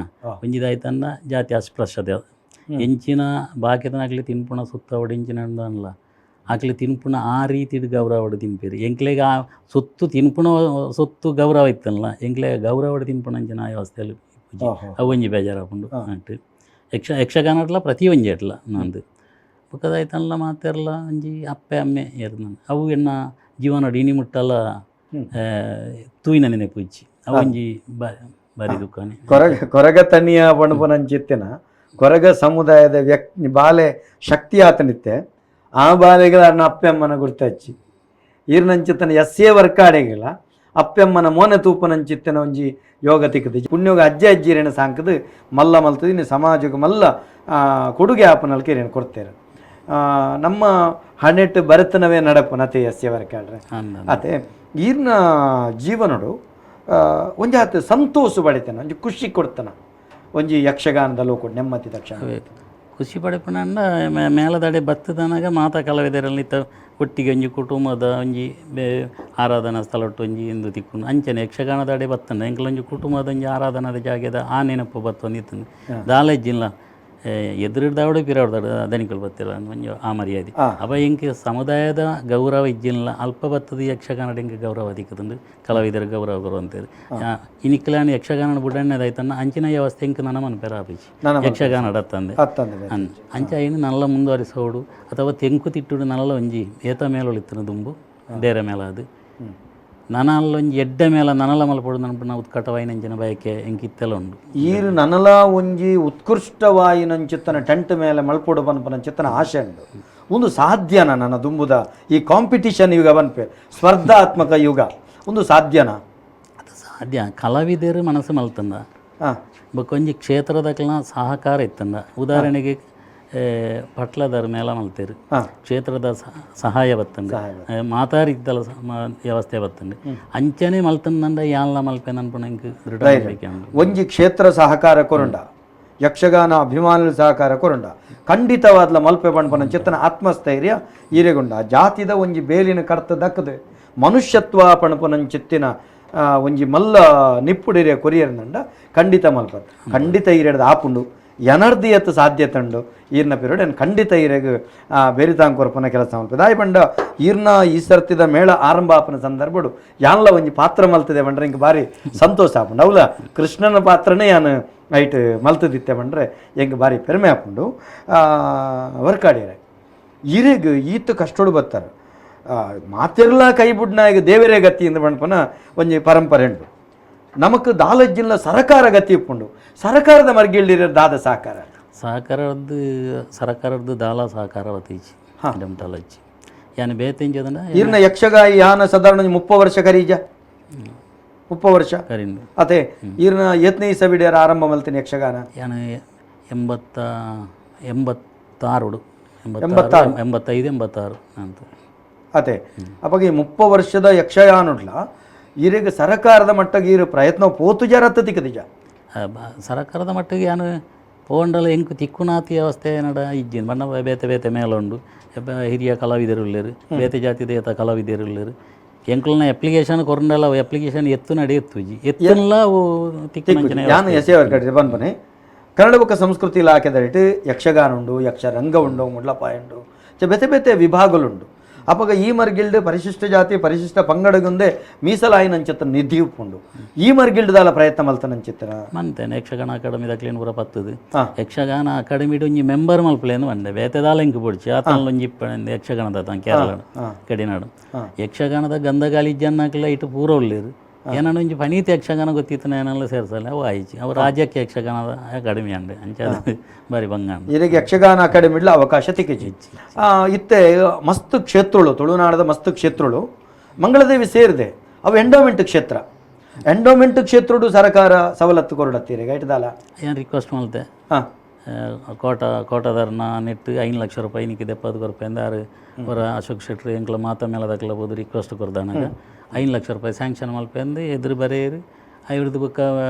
ಒಂಜಿದಾಯ್ತನ್ನ ಜಾತಿ ಅಸ್ಪೃಶ್ಯತೆ ಎಂಚಿನ ಬಾಕಿದನಾಗ್ಲಿ ತಿನ್ಪುಣ ಸುತ್ತವಡು ಎಂಚಿನ ಅನ್ಲ ಆಕ್ಲೆ ತಿನ್ಪುಣ ಆ ರೀತಿಡ್ ಗೌರವಡ್ ತಿನ್ಪೇರು. ಎಂಕ್ಲೆಗ್ ಆ ಸೊತ್ತು ತಿನ್ಪುಣ ಸೊತ್ತು ಗೌರವ ಇತ್ತಲ್ಲ, ಎಂಕ್ಲೆ ಗೌರವಡ್ ತಿನ್ಪುಣ ಅಂಚಿನ ವ್ಯವಸ್ಥೆಲು ಇಪ್ಪುಜಿ. ಅವು ಒಂಜಿ ಬೇಜಾರಾಪುಂಡು. ಅಂಟ್ ಯಕ್ಷಗಾನಡ್ಲ ಪ್ರತಿ ಒಂಜಿ ಎಟ್ಲ ನಂದು ಬೊಕ್ಕದಾಯ್ತನ್ಲ ಮಾತೆರ್ಲ ಒಂಜಿ ಅಪ್ಪೆ ಅಮ್ಮೆ ಏರ್ನ ಅವು ಎನ್ನ ಜೀವನಡ್ ಇನಿ ಮುಟ್ಟಲ ತೂಯಿನ ನೆನಪು ಇಜ್ಜಿ. ಅವು ಒಂಜಿ ಬಾರಿ ದುಃಖನೇ. ಕೊರಗ ತನಿಯ ಪಣಪುನಂಚಿತ್ತಿನ ಕೊರಗ ಸಮುದಾಯದ ವ್ಯಕ್ತಿ ಬಾಲೆ ಶಕ್ತಿ ಆತನಿತ್ತೆ ಆ ಬಾಲೆಗಳ ಅನ್ನ ಅಪ್ಪೆಮ್ಮನ ಗುರ್ತಚ್ಚಿ ಈರ್ನಂಚಿತ್ತನ ಎಸ್ ಎ ವರ್ಕಾಡೆಗಿಲ್ಲ ಅಪ್ಪೆಮ್ಮನ ಮೋನೆ ತೂಪನಂಚಿತ್ತನ ಒಂಜಿ ಯೋಗ ತಿಕ್ಕದು ಪುಣ್ಯೋಗ ಅಜ್ಜ ಅಜ್ಜಿರೇನ ಸಾಂಕದು ಮಲ್ಲ ಮಲ್ತದ ಇನ್ನು ಸಮಾಜಕ್ಕೆ ಮಲ್ಲ ಕೊಡುಗೆ ಆಪನಲ್ಕೆ ಏನೇನು ಕೊಡ್ತೇವೆ. ನಮ್ಮ ಹಣೆಟ್ಟು ಭರತನವೇ ನಡಪು ನತೆ ಎಸ್ ಎ ವರ್ಕಾಡ್ರೆ. ಅತೆ ಈರ್ನ ಜೀವನಡು ಒಂಜಿ ಆತ ಸಂತೋಷ ಪಡಿತಾನ, ಒಂಜಿ ಖುಷಿ ಕೊಡ್ತಾನ ಒಂಜಿ ಯಕ್ಷಗಾನದ ಲೋಕ ನೆಮ್ಮದಿ ತಕ್ಷಣ? ಖುಷಿ ಪಡೆಪುನಂಡ ಮೇಲದಡೆ ಬತ್ತದನಾಗ ಮಾತಾ ಕಲಾವಿದರಲ್ಲಿ ಒಟ್ಟಿಗೆ ಒಂಜಿ ಕುಟುಂಬದ ಒಂಜಿ ಆರಾಧನಾ ಸ್ಥಳಟ್ಟು ಒಂಜಿ ಇಂದು ತಿಕ್ಕುಂಡು. ಅಂಚನೆ ಯಕ್ಷಗಾನದಡೆ ಬತ್ತಂಡ ಎಂಕಲ ಒಂಜಿ ಕುಟುಂಬದ ಒಂಜಿ ಆರಾಧನಾದ ಜಾಗೆದ ಆ ನೆನಪು ಬತ್ತೊಂದು ಇತ್ತಂದು ದಾಲ ಇಜ್ಜಿಲ್ಲ ಎದುರಿಡ್ದಾವಡೆ ಪಿರಾಡ್ದಾಡ ದನಿಕಲು ಬತ್ತಿರ ಒಂಜಿ ಆ ಮರ್ಯಾದೆ. ಅವ ಎಂಕ್ ಸಮುದಾಯದ ಗೌರವ ಇಜ್ಜಿಲ್ಲ ಅಲ್ಪ ಬತ್ತದ ಯಕ್ಷಗಾನದ ಎಂಕ್ ಗೌರವ ದಿಕ್ಕದಂದು ಕಲಾವಿದರ ಗೌರವ ಕೊರುವಂತೇಳಿ ಇನಿಕ್ಲಾನ್ ಯಕ್ಷಗಾನ ಬುಡಣ್ಣದಾಯ್ತನ್ನ ಅಂಚಿನ ವ್ಯವಸ್ಥೆ ಎಂಕ್ ನನ ಮನ್ಪೆರ ಆಪಿಜಿ ಯಕ್ಷಗಾನ ಅಡತ್ತಂದೆ. ಅಂಚ ಐನು ನಲ್ಲ ಮುಂದುವರಿಸೋಡು ಅಥವಾ ತೆಂಕು ತಿಟ್ಟುಡು ನಲ್ಲ ಒಂಜಿ ಏತ ಮೇಲೊಳಿತ್ತನ ದುಂಬು ಬೇರೆ ಮೇಲ ಅದು ನನಲ್ಲೊಂಜಿ ಎಡ್ಡೆ ಮೇಲ ನನಲ ಮಲ್ಪೊಡು ನನ್ಪುನ ಉತ್ಕಟವಾಯಿನಂಚಿನ ಬಯಕೆ ಎಂಕ್ ಇತ್ತೆಲ ಉಂಡು. ಈರು ನನಲ ಒಂಜಿ ಉತ್ಕೃಷ್ಟವಾಯಿನಂಚಿತ್ತನ ಟೆಂಟ್ ಮೇಲೆ ಮಲ್ಪೊಡು ಪನ್ಪುನಂಚಿತ್ತನ ಆಶೆ ಉಂಡು. ಒಂದು ಸಾಧ್ಯನ ನನ್ನ ದುಂಬುದ ಈ ಕಾಂಪಿಟಿಷನ್ ಯುಗ ಪನ್ಪೆ ಸ್ಪರ್ಧಾತ್ಮಕ ಯುಗ ಒಂದು ಸಾಧ್ಯನಾ? ಅದು ಸಾಧ್ಯ ಕಲಾವಿದರು ಮನಸ್ಸು ಮಲ್ತಂದ ಬೊಕ್ಕ ಒಂಜಿ ಕ್ಷೇತ್ರದಕ್ಲೆನ ಸಹಕಾರ ಇತ್ತಂದ. ಉದಾಹರಣೆಗೆ ಪಟ್ಲದಾರ್ ಮೇಳ ಮಲ್ತೇರು ಕ್ಷೇತ್ರದ ಸಹಾಯ ಬತ್ತಂಡು ಮಾತಾ ರೀತಿದ ವ್ಯವಸ್ಥೆ ಬತ್ತಂಡು. ಅಂಚನೆ ಮಲ್ತಂದಂಡ ಯಾನ್ಲ ಮಲ್ಪೆ ನನ್ಪುನ ಎಂಕ್ ದೃಢ ನಂಬಿಕೆ ಉಂಡು. ಒಂಜಿ ಕ್ಷೇತ್ರ ಸಹಕಾರ ಕೊರುಂಡ, ಯಕ್ಷಗಾನ ಅಭಿಮಾನುల ಸಹಕಾರ ಕೊರುಂಡ ಖಂಡಿತವಾದ್ಲ ಮಲ್ಪೆ ಪನ್ಪುನ ಚಿತ್ತನ ಆತ್ಮಸ್ಥೈರ್ಯ ಈರೆಗುಂಡ. ಜಾತಿದ ಒಂಜಿ ಬೇಲಿನ ಕರ್ತ ದಕ್ಕದು ಮನುಷ್ಯತ್ವ ಪಣಪುನಂಚಿತ್ತಿನ ಒಂಜಿ ಮಲ್ಲ ನಿಪ್ಪುಡಿರೆ ಕೊರಿಯರ್ನಂಡ ಖಂಡಿತ ಮಲ್ಪ ಖಂಡಿತ ಈರೆಡ್ದ ಆಪುಂಡು. ಎನರ್ದಿಯತ್ ಸಾಧ್ಯತೆ ಉಂಡು. ಈರ್ನ ಪಿರಿಯಡ್ ಏನು ಖಂಡಿತ ಈರೆಗ್ ಬೇರಿತಾಂಗ್ ಕೊರ್ಪುನ ಕೆಲಸ ಮಲ್ಪೆ. ದಾಯಿ ಪಂಡ ಈರ್ನ ಈ ಸರ್ತಿದ ಮೇಳ ಆರಂಭ ಆಪುನ ಸಂದರ್ಭಡು ಯಾನ್ಲ ಒಂಜಿ ಪಾತ್ರ ಮಲ್ತದೆ ಪಂಡ್ರೆ ಇಂಕ್ ಬಾರಿ ಸಂತೋಷ ಆಪುಂಡು. ಅವಲ ಕೃಷ್ಣನ ಪಾತ್ರನೇ ಯಾನ್ ಐಟ್ ಮಲ್ತದಿತ್ತೆ ಪಂಡ್ರೆ ಎಂಕ್ ಬಾರಿ ಪೆರ್ಮೆ ಆಪುಂಡು. ವರ್ಕಾಡಿಯರೆ ಈರೆಗ್ ಈತ್ ಕಷ್ಟೊಡು ಬತ್ತಾರೆ ಮಾತೆರ್ಲ ಕೈ ಬುಡ್ನಾಗ ದೇವರೇ ಗತಿ ಇಂದ ಪನ್ಪುನ ಒಂಜಿ ಪರಂಪರೆ ಉಂಡು. ನಮಕ್ ದಾಲಜ್ಜಿಲ್ಲ ಸರಕಾರ ಗತಿ ಉಪ್ಪುಂಡು. ಸರಕಾರದ ಮರ್ಗಿಲ್ಡಿರ ದಾದ ಸಹಕಾರ? ಸಹಕಾರದ್ದು ಸರಕಾರದ್ದು ದಾಲ ಸಹಕಾರ ಬತ್ತೀಚಿ ಡಮ್ಟಲಜ್ಜಿ ಯಾನ್ ಬೇತೆ ಇಂಚದಂಡ. ಈರ್ನ ಯಕ್ಷಗಾಯಿ ಯಾನ ಸಾಧಾರಣ ಒಂಜಿ 30 ವರ್ಷ ಕರೀಜ. 30 ವರ್ಷ ಕರಿಂಡು. ಅದೇ ಈರ್ನ ಯತ್ನ ಈ ಸವಿಡಿಯರ ಆರಂಭ ಮಲ್ತೀನಿ ಯಕ್ಷಗಾನ? ಯಾನು 86 86 85 86 ಅಂತ. ಅದೇ ಅವಾಗ ಈ 30 ವರ್ಷದ ಯಕ್ಷಗಾನುಡ್ಲ ಈರಿಗೆ ಸರಕಾರದ ಮಟ್ಟಗೆ ಈರು ಪ್ರಯತ್ನ ಪೋತು ಜರತ್ತ ತಿಕ್ಕದಿಜ? ಸರಕಾರದ ಮಟ್ಟಿಗೆ ಯಾನು ಪೋಂಡಲ ಎಂಕು ತಿಕ್ಕುನಾತಿ ವ್ಯವಸ್ಥೆ ನಡ ಇಜ್ಜಿನ ಬಣ್ಣ ಬೇತೆ ಬೇತೆ ಮೇಲ ಉಂಡು. ಹಿರಿಯ ಕಲಾವಿದರು ಉಳ್ಳೇರು, ಬೇತೆ ಜಾತಿ ದೇತ ಕಲಾವಿದರು ಉಳ್ಳೇರು. ಎಂಕುಲ್ನ ಅಪ್ಲಿಕೇಶನ್ ಕೊರಂಡಲ ಅಪ್ಲಿಕೇಶನ್ ಎತ್ತು ನಡೆ ಎತ್ತುಜಿ ಎತ್ತನ್ಲ ಅವು ತಿಕ್ಕುನಂಚಿನ. ಯಾನು ಎಸೆ ಅವ್ರ ಕಡೆ ಬನ್ಬನೆ ಕನ್ನಡ ಬೊಕ್ಕ ಸಂಸ್ಕೃತಿ ಇಲಾಖೆದಡಿಟ್ ಯಕ್ಷಗಾನ ಉಂಡು, ಯಕ್ಷರಂಗ ಉಂಡು, ಮುಡ್ಲಪಾಯ ಉಂಡು, ಬೇತೆ ಬೇತೆ ವಿಭಾಗಲುಂಡು. ಅಪಗ ಈ ಮರ್ಗಿಲ್ಡ್ ಪರಿಶಿಷ್ಟ ಜಾತಿ ಪರಿಶಿಷ್ಟ ಪಂಗಡಗುಂದೆ ಮೀಸಲಾಯಿನಂಚಿತ್ತ ನಿಧಿ ಉಪ್ಪುಂಡು. ಈ ಮರ್ಗಿಲ್ಡ್ದಾಲ ಪ್ರಯತ್ನ ಮಲ್ತನಂಚಿತ್ತನ? ಮಂತೇನೆ ಯಕ್ಷಗಾನ ಅಕಾಡೆಮಿ ದಕ್ಲೇನು ಪೂರ ಪತ್ತದು. ಯಕ್ಷಗಾನ ಅಕಾಡೆಮಿಡ್ ಒಂಜಿ ಮೆಂಬರ್ ಮಲ್ಪಲೇನು ಬಂಡೆ ಬೇತೆದಾಲ ಇಂಕು ಪೊಡ್ಚಿ ಆತನ ಒಂಜಿ ಇಪ್ಪಣೆ ಯಕ್ಷಗಾನದ ತಾನ್ ಕೇರಳ ಕಡಿನಾಡು ಯಕ್ಷಗಾನದ ಗಂಧಗಾಲಿ ಜನ್ನಕ್ಲ ಇಟ್ಟು ಪೂರ ಉಳ್ಳೇರು. ಏನನ್ನ ಒಂಜಿ ಪನೀತಿ ಯಕ್ಷಗಾನ ಗೊತ್ತಿತ್ತು ಏನೆಲ್ಲ ಸೇರ್ಸಲ್ಲ ಅವು ಆಯ್ಚಿ ಅವು ರಾಜ್ಯಕ್ಕೆ ಯಕ್ಷಗಾನದ ಅಕಾಡೆಮಿ ಅಂಡೆ ಅಂಚ ಅದು ಬಾರಿ ಬಂಗ ಅಂಡೆ. ಇದಕ್ಕೆ ಯಕ್ಷಗಾನ ಅಕಾಡೆಮಿಡ್ಲ ಅವಕಾಶ ತಿಕ್ಕಿಜಿ. ಇತ್ತೆ ಮಸ್ತ್ ಕ್ಷೇತ್ರಗಳು, ತುಳುನಾಡದ ಮಸ್ತ್ ಕ್ಷೇತ್ರಗಳು ಮಂಗಳದೇವಿ ಸೇರಿದೆ ಅವು ಎಂಡೋಮೆಂಟ್ ಕ್ಷೇತ್ರ. ಎಂಡೋಮೆಂಟ್ ಕ್ಷೇತ್ರಡು ಸರಕಾರ ಸವಲತ್ತು ಕೊರಡತ್ತೀರಿ ಐಟದಾಲ? ಏನು ರಿಕ್ವೆಸ್ಟ್ ಮಲ್ತೆ ಕೋಟ ಕೋಟದಾರನ ನೆಟ್ಟು 5 ಲಕ್ಷ ರೂಪಾಯಿ ನಿಕ್ಕೆ ದೆಪ್ಪದು ಕೊರಪೆ ಅಂದಾರು ಅವರ ಅಶೋಕ್ ಶೆಟ್ರು ಎಂಕ್ಲ ಮಾತ ಮೇಲೆ ದಕ್ಲಬೋದು ರಿಕ್ವೆಸ್ಟ್ ಕೊರ್ದಾನಾಗ 5 ಲಕ್ಷ ರೂಪಾಯಿ ಸ್ಯಾಂಕ್ಷನ್ ಮಲ್ಪೆ ಅಂದು ಎದುರು ಬರೆಯರು. ಐವ್ರದ್ದು ಬುಕ್ಕ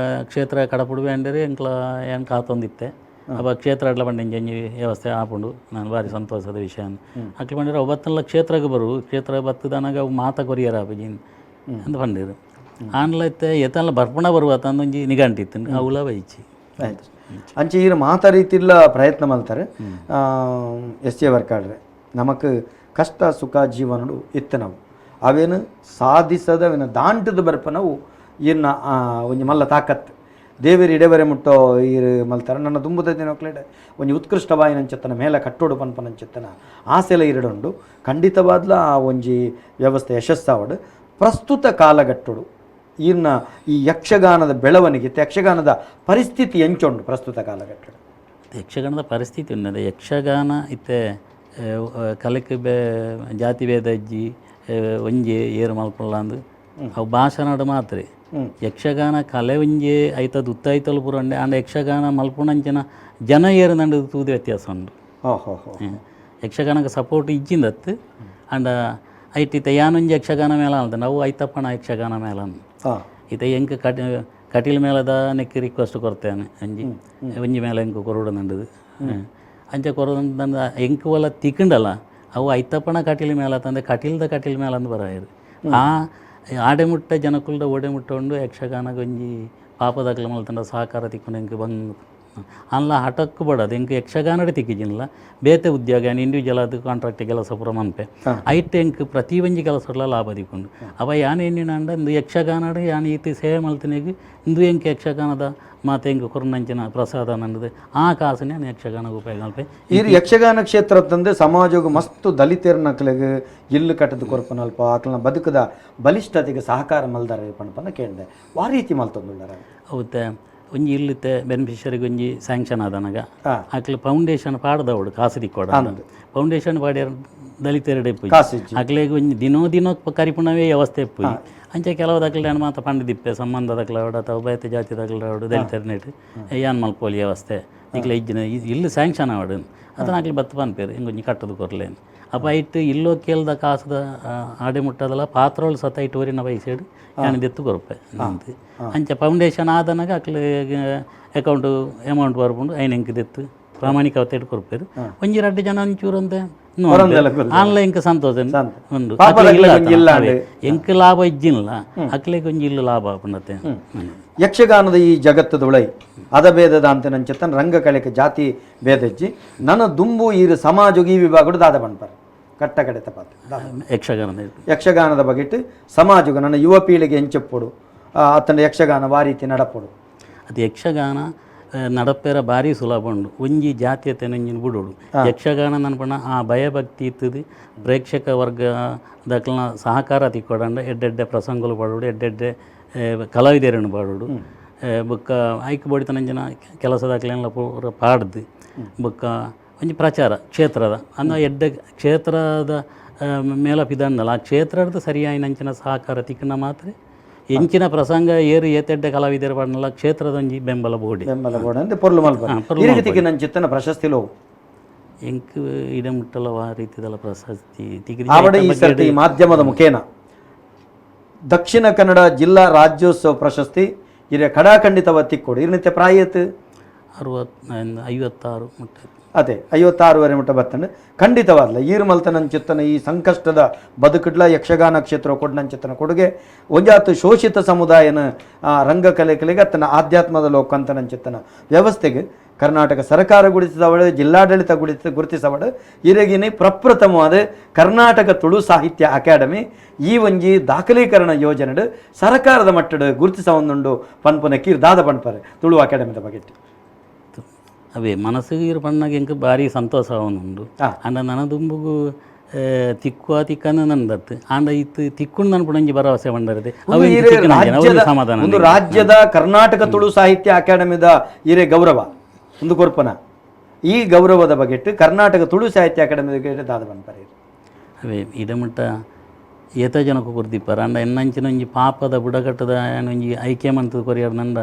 ಕ್ಷೇತ್ರ ಕಡಪುಡುವೆ ಅಂಡರೆ ಎಂಕ್ಲ ಏನು ಕಾತೊಂದಿತ್ತೆ. ಅವ ಕ್ಷೇತ್ರ ಅಡ್ಲ ಬಂಡೆ ಇಂಜಿ ವ್ಯವಸ್ಥೆ ಆಪುಂಡು. ನಾನು ಭಾರಿ ಸಂತೋಷದ ವಿಷಯ ಅಕ್ಲು ಬಂಡಿರ ಒಬ್ಬತ್ತಲ್ಲ ಕ್ಷೇತ್ರಕ್ಕೆ ಬರು ಕ್ಷೇತ್ರ ಬತ್ತದನಾಗ ಅವು ಮಾತ ಕೊರಿಯರ ಆಪುಜಿ ಅಂದ್ ಪಂಡಿರು. ಆನ್ಲ ಇತ್ತೆ ಎತ್ತಲ್ಲ ಬರ್ಪಣ ಬರುವ ತಂದೊಂಜಿ ನಿಘಂಟಿತ್ತು ಅವುಲ ಬೈಚಿ. ಆಯ್ತು, ಅಂಚೆ ಈರು ಮಾತ ರೀತಿಲ್ಲ ಪ್ರಯತ್ನ ಮಲ್ತಾರೆ. ಎಸ್ ಎ ವರ್ಕಾಡ್ರೆ ನಮಕ್ ಕಷ್ಟ ಸುಖ ಜೀವನಡು ಇತ್ತು ನಾವು ಅವೇನು ಸಾಧಿಸದ ಅವೇನು ದಾಂಟದ ಬರ್ಪ ನಾವು ಇನ್ನ ಒಂಜಿ ಮಲ್ಲ ತಾಕತ್ ದೇವೇರು ಇಡೆಬರೆ ಮುಟ್ಟೋ ಈರು ಮಲ್ತಾರೆ. ನನ್ನ ದುಂಬುದ ದಿನಕ್ಲೇಡೆ ಒಂಜಿ ಉತ್ಕೃಷ್ಟವಾಯಿನಂಚೆತ್ತನ ಮೇಲ ಕಟ್ಟೋಡು ಪನ್ಪನಂಚೆತ್ತನ ಆಸೆಲ ಇರಡುಂಡು. ಖಂಡಿತವಾದ್ಲ ಆ ಒಂಜಿ ವ್ಯವಸ್ಥೆ ಯಶಸ್ಸಾವಡು. ಪ್ರಸ್ತುತ ಕಾಲಘಟ್ಟೋಡು ಈರ್ನ ಈ ಯಕ್ಷಗಾನದ ಬೆಳವಣಿಗೆ, ಯಕ್ಷಗಾನದ ಪರಿಸ್ಥಿತಿ ಎಂಚುಂಡು ಪ್ರಸ್ತುತ ಕಾಲಘಟ್ಟಡು? ಯಕ್ಷಗಾನದ ಪರಿಸ್ಥಿತಿ ಉನ್ನದೆ ಯಕ್ಷಗಾನ ಇತ್ತೆ ಕಲೆಕ್ ಬೇ ಜಾತಿ ಭೇದ ಅಜ್ಜಿ ಒಂಜಿ ಏರು ಮಲ್ಪಲ್ಲ ಅಂದು ಅವು ಭಾಷಣಡ್ ಮಾತ್ರ. ಯಕ್ಷಗಾನ ಕಲೆ ಒಂಜಿ ಐತದ ಉತ್ತಾಯ್ತಲು ಪೂರ ಉಂಡೆ. ಆಂಡ ಯಕ್ಷಗಾನ ಮಲ್ಪುನಂಚಿನ ಜನ ಏರು ನಂಡು ತೂದು ವ್ಯತ್ಯಾಸ ಉಂಡು. ಯಕ್ಷಗಾನಕ್ಕೆ ಸಪೋರ್ಟ್ ಇಜ್ಜಿಂದತ್ತು. ಆಂಡ ಐಟ್ ಇತ್ತೆ ಯಾನೊಂಜಿ ಯಕ್ಷಗಾನ ಮೇಳ ಅಲ್ದ ಅವು ಐತಪ್ಪಣ ಯಕ್ಷಗಾನ ಮೇಳ ಇತ್ತೆ ಎಂಕ್ ಕಟೀಲ್ ಮೇಳದ ನೆಕ್ ರಿಕ್ವೆಸ್ಟ್ ಕೊರ್ತೇನೆ. ಅಂಜಿ ಒಂಜಿ ಮೇಳ ಎಂಕ್ ಕೊರಡು ನಂಡದು ಅಂಚ ಕೊರಡು ಎಂಕ್ ಒಲ ತಿಕ್ಕಂಡಲ್ಲ ಅವು ಐತಪ್ಪಣ ಕಟೀಲ್ ಮೇಳ ತಂದೆ ಕಟೀಲ್ದ ಕಟೀಲ್ ಮೇಳ ಅಂದ್ ಬರಾಯರು. ಆ ಆಡೆ ಮುಟ್ಟ ಜನಕುಲ್ದ ಓಡೆ ಮುಟ್ಟ ಉಂಡು. ಯಕ್ಷಗಾನ ಒಂಜಿ ಪಾಪದಾಕ್ಲ ಮಲ್ತಂಡ ಸಹಕಾರ ತಿಕ್ಕೊಂಡು ಎಂಕ್ ಬಂಗ್ ಅಲ್ಲ ಹಠಕ್ಕು ಬಡದು ಎಂಕ್ ಯಕ್ಷಗಾನಡೆ ತಿಕ್ಕಿಜಿಲ್ಲ. ಬೇತೆ ಉದ್ಯೋಗ ಇಂಡಿವಿಜುವಲ್ ಅದು ಕಾಂಟ್ರಾಕ್ಟ್ ಕೆಲಸ ಪೂರ ಮನ್ಪೆ ಐಟ್ ಎಂಕ್ ಪ್ರತಿ ಒಂಜಿ ಕೆಲಸ ಲಾಭ ದಿಕ್ಕೊಂಡು. ಅವ ಯಾನ್ ಎಣ್ಣಿನಾಂಡ ಇಂದು ಯಕ್ಷಗಾನಡ್ ಯಾನ್ ಈತ್ ಸೇವೆ ಮಲ್ತಿನೆಗ್ ಇಂದು ಎಂಕ್ ಯಕ್ಷಗಾನದ ಮಾತೆ ಎಂಕ್ ಕೊರ್ನಂಚಿನ ಪ್ರಸಾದ ನಂಡದು ಆ ಕಾಸುನೆ ಯಾನ್ ಯಕ್ಷಗಾನ ಉಪಯೋಗ ಮಲ್ಪೆ. ಈ ಯಕ್ಷಗಾನ ಕ್ಷೇತ್ರ ತಂದೆ ಸಮಾಜಗ್ ಮಸ್ತ್ ದಲಿತೆರ್ನಕ್ಲೆಗ್ ಇಲ್ಲು ಕಟ್ಟದ ಕೊರ್ಪನಲ್ಪ ಆಕ್ಲನ ಬದುಕದ ಬಲಿಷ್ಠತೆಗೆ ಸಹಕಾರ ಮಲ್ದಾರೆ ಪಣಪನ ಕೇಂದ್ರ ವಾ ರೀತಿ ಮಲ್ತೊಂದುಳ್ಳಾರ? ಅವತ್ತೆ ಒಂಜಿ ಇಲ್ಲಿತ್ತೆ ಬೆನಿಫಿಷರಿಗೆ ಒಂಜಿ ಸ್ಯಾಂಕ್ಷನ್ ಆದನಗ ಅಕ್ಲು ಫೌಂಡೇಶನ್ ಪಾಡ್ದವಡು ಕಾಸು ದಿಕ್ಕೋಡ ಫೌಂಡೇಶನ್ ಪಾಡ್ಯಾರ ದಲಿತೆರಡೆ ಅಕ್ಲೆಗ್ ಒಂಜಿ ದಿನೋ ದಿನೋ ಕರಿಪುಣವೇ ವ್ಯವಸ್ಥೆ ಇಪ್ಪುಜಿ. ಅಂಚೆ ಕೆಲವು ದಕ್ಲೆ ಯಾನ್ ಮಾತ ಪಂಡ ದಿಪ್ಪೆ ಸಂಬಂಧ ದಕ್ಲಾವಡು ಅಥವಾ ಬೇತೆ ಜಾತಿ ದಕ್ಲಾವಡು ದಲಿತೆರ್ನೆಟ್ ಯಾನ್ ಮಲ್ಪೋಲಿ ವ್ಯವಸ್ಥೆ ನಿಕ್ಲೆ ಇಜ್ಜಿನ ಇಲ್ಲು ಸ್ಯಾಂಕ್ಷನ್ ಆವಡು ಅದನ್ನ ಅಕ್ಲೆ ಬತ್ತು ಪನ್ಪೇರು ಹಿಂಗೊಂಜಿ ಕಟ್ಟದು ಕೊರ್ಲೇನು. ಅಪ್ಪ ಐಟ್ ಇಲ್ಲೋ ಕೇಳ್ದ ಕಾಸುದ ಆಡೆ ಮುಟ್ಟದಲ್ಲ ಪಾತ್ರೋಳು ಸತ ಐಟ್ ಒರಿನ ಪೈಸೆಡ್ ಯಾನ್ ದೆತ್ತು ಕೊರ್ಪೆ ಅಂತ. ಅಂಚೆ ಫೌಂಡೇಶನ್ ಆದನಾಗ ಅಕ್ಲೆ ಅಕೌಂಟ್ ಅಮೌಂಟ್ ಬರ್ಪುಂಡು. ಐನ್ ಎಂಕ್ ದೆತ್ತು ಪ್ರಾಮಾಣಿಕ ಅವತ್ತೇಟ್ ಕೊರ್ಪೇರು. ಒಂಜಿ ರಡ್ಡು ಜನ ಒಂಚೂರು ಅಂತೆ ಆನ್ಲೈನ್ ಸಂತೋಷ ಉಂಡು. ಎಂಕ್ ಲಾಭ ಇಜ್ಜಿಲ್ಲ ಅಕ್ಲೆಗ್ ಒಂಜಿ ಇಲ್ಲು ಲಾಭ ಆಪುಂಡತೆ. ಯಕ್ಷಗಾನದ ಈ ಜಗತ್ತದ ಉಳೈ ಅದ ಭೇದದ ಅಂತ ನಂಚೆತ್ತನ ರಂಗಕಲೆಗೆ ಜಾತಿ ಭೇದಜ್ಜಿ ನನ್ನ ದುಂಬು ಈ ಸಮಾಜ ಈ ವಿಭಾಗಡು ದಾದ ಪನ್ಪರ್ ಕಟ್ಟ ಕಡೆ ತಪಾತ ಯಕ್ಷಗಾನದ ಯಕ್ಷಗಾನದ ಬಗೆಟ್ ಸಮಾಜಗ ನನ್ನ ಯುವ ಪೀಳಿಗೆ ಎಂಚೆಪ್ಪೊಡು ಆತನ ಯಕ್ಷಗಾನ ವಾರೀತಿ ನಡಪೊಡು? ಅದು ಯಕ್ಷಗಾನ ನಡಪೇರ ಭಾರಿ ಸುಲಭ ಉಂಡು. ಒಂಜಿ ಜಾತ್ಯತೆ ಒಂಜಿನ ಬುಡೋಡು. ಯಕ್ಷಗಾನ ನನ್ಪಣ ಆ ಭಯಭಕ್ತಿ ಇತ್ತದು. ಪ್ರೇಕ್ಷಕ ವರ್ಗ ದಕ್ಲನ ಸಹಕಾರ ತಿಕ್ಕೊಡಂಡ ಎಡ್ಡೆಡ್ಡೆ ಪ್ರಸಂಗಲು ಪಾಡೋಡು, ಎಡ್ಡೆಡ್ಡೆ ಕಲಾವಿದರನ್ನು ಪಾಡೋಡು. ಬೊಕ್ಕ ಐಕ್ ಬೋಡಿತನಂಚಿನ ಕೆಲಸದಾಕ್ಲೆನ್ಲ ಪೂರ ಪಾಡ್ದು ಬೊಕ್ಕ ಒಂಜಿ ಪ್ರಚಾರ ಕ್ಷೇತ್ರದ ಅಂದ ಎಡ್ಡೆ ಕ್ಷೇತ್ರದ ಮೇಲ ಪಿದಂಡಲ ಆ ಕ್ಷೇತ್ರದ ಸರಿಯಾಯಿನಂಚಿನ ಸಹಕಾರ ತಿಕ್ಕನ ಮಾತ್ರ ಎಂಚಿನ ಪ್ರಸಂಗ ಏರು ಏತೆಡ್ಡೆ ಕಲಾವಿದರ ಪಂಡಲ ಕ್ಷೇತ್ರದ ಒಂಜಿ ಬೆಂಬಲ ಬೋಡಿ ಬೆಂಬಲ ಬೋಡಿ ಅಂದ್ರೆ ಪೊರ್ಲು ಮಲ್ಪ ಇರಿಗತಿಗೆ ನನ್ನ ಚಿತ್ತನ ಪ್ರಶಸ್ತಿ ಲೋ ಎಂಕ್ ಇಡಮುಟ್ಟಲ ವಾ ರೀತಿದಲ ಪ್ರಶಸ್ತಿ ಆವಡ ಈ ಸರ್ತಿ ಮಾಧ್ಯಮದ ಮುಖೇನ ದಕ್ಷಿಣ ಕನ್ನಡ ಜಿಲ್ಲಾ ರಾಜ್ಯೋತ್ಸವ ಪ್ರಶಸ್ತಿ ಹಿರಿಯ ಕಡಾಖಂಡಿತವ ತಿಕ್ಕೋಡು ಇರ್ನಿತ್ಯ ಪ್ರಾಯತ್ 56 ಮುಟ್ಟ ಅದೇ 56ವರೆ ಮುಟ್ಟ ಬತ್ತಂಡು ಖಂಡಿತವಾದ್ಲ ಈರು ಮಲ್ತನಂಚಿತ್ತನ ಈ ಸಂಕಷ್ಟದ ಬದುಕುಡ್ಲ ಯಕ್ಷಗಾನ ಕ್ಷೇತ್ರ ಕೊಡ್ನಂಚಿತ್ತನ ಕೊಡುಗೆ ಒಂಜಾತು ಶೋಷಿತ ಸಮುದಾಯನ ರಂಗಕಲೆಕಲೆಗೆ ಅತ್ತನ ಆಧ್ಯಾತ್ಮದ ಲೋಕಂತನಂಚಿತ್ತನ ವ್ಯವಸ್ಥೆಗೆ ಕರ್ನಾಟಕ ಸರ್ಕಾರ ಗುರುತಿಸವಳು ಜಿಲ್ಲಾಡಳಿತ ಗುರುತಿಸವಳು ಇರಗಿನಿ ಪ್ರಪ್ರಥಮವಾದ ಕರ್ನಾಟಕ ತುಳು ಸಾಹಿತ್ಯ ಅಕಾಡೆಮಿ ಈ ಒಂಜಿ ದಾಖಲೀಕರಣ ಯೋಜನೆ ಸರ್ಕಾರದ ಮಟ್ಟದ ಗುರುತಿಸವೊಂದುಂಡು ಪನ್ಪುನ ಕೀರ್ ದಾದ ಪನ್ಪರೆ ತುಳು ಅಕಾಡೆಮಿದ ಬಗ್ಗೆ. ಅವೇ ಮನಸ್ಸಿಗೆ ಇರು ಪಣ್ಣಾಗ ಎಂಕ್ ಭಾರಿ ಸಂತೋಷ ಆವೊಂದುಂಡು. ಆಂಡ ನನ ದುಂಬುಗು ತಿಕ್ಕುವ ತಿಕ್ಕನ ನಂದತ್ತು ಆಂಡ ಇತ್ತು ತಿಕ್ಕುಂಡು ನನ್ ಪುಣಂಜಿ ಭರವಸೆ ಪಂಡರದೆ ಸಮಾಧಾನ. ಒಂದು ರಾಜ್ಯದ ಕರ್ನಾಟಕ ತುಳು ಸಾಹಿತ್ಯ ಅಕಾಡೆಮಿದ ಹಿರೇ ಗೌರವ ಒಂದು ಕೊರ್ಪನ ಈ ಗೌರವದ ಬಗೆಟ್ಟು ಕರ್ನಾಟಕ ತುಳು ಸಾಹಿತ್ಯ ಅಕಾಡೆಮಿ ದಾದ ಪನ್ಪರೆ. ಅವೇ ಇದಮುಟ್ಟ ಏತ ಜನಕ್ಕೂ ಕೊರ್ದಿಪ್ಪರ ಆಂಡ ಎನ್ನಂಚಿನ ಒಂಜಿ ಪಾಪದ ಬುಡಕಟ್ಟದ ಒಂಜಿ ಐಕ್ಯ ಮಂತದ ಕೊರಿಯರ್ ನಂಡ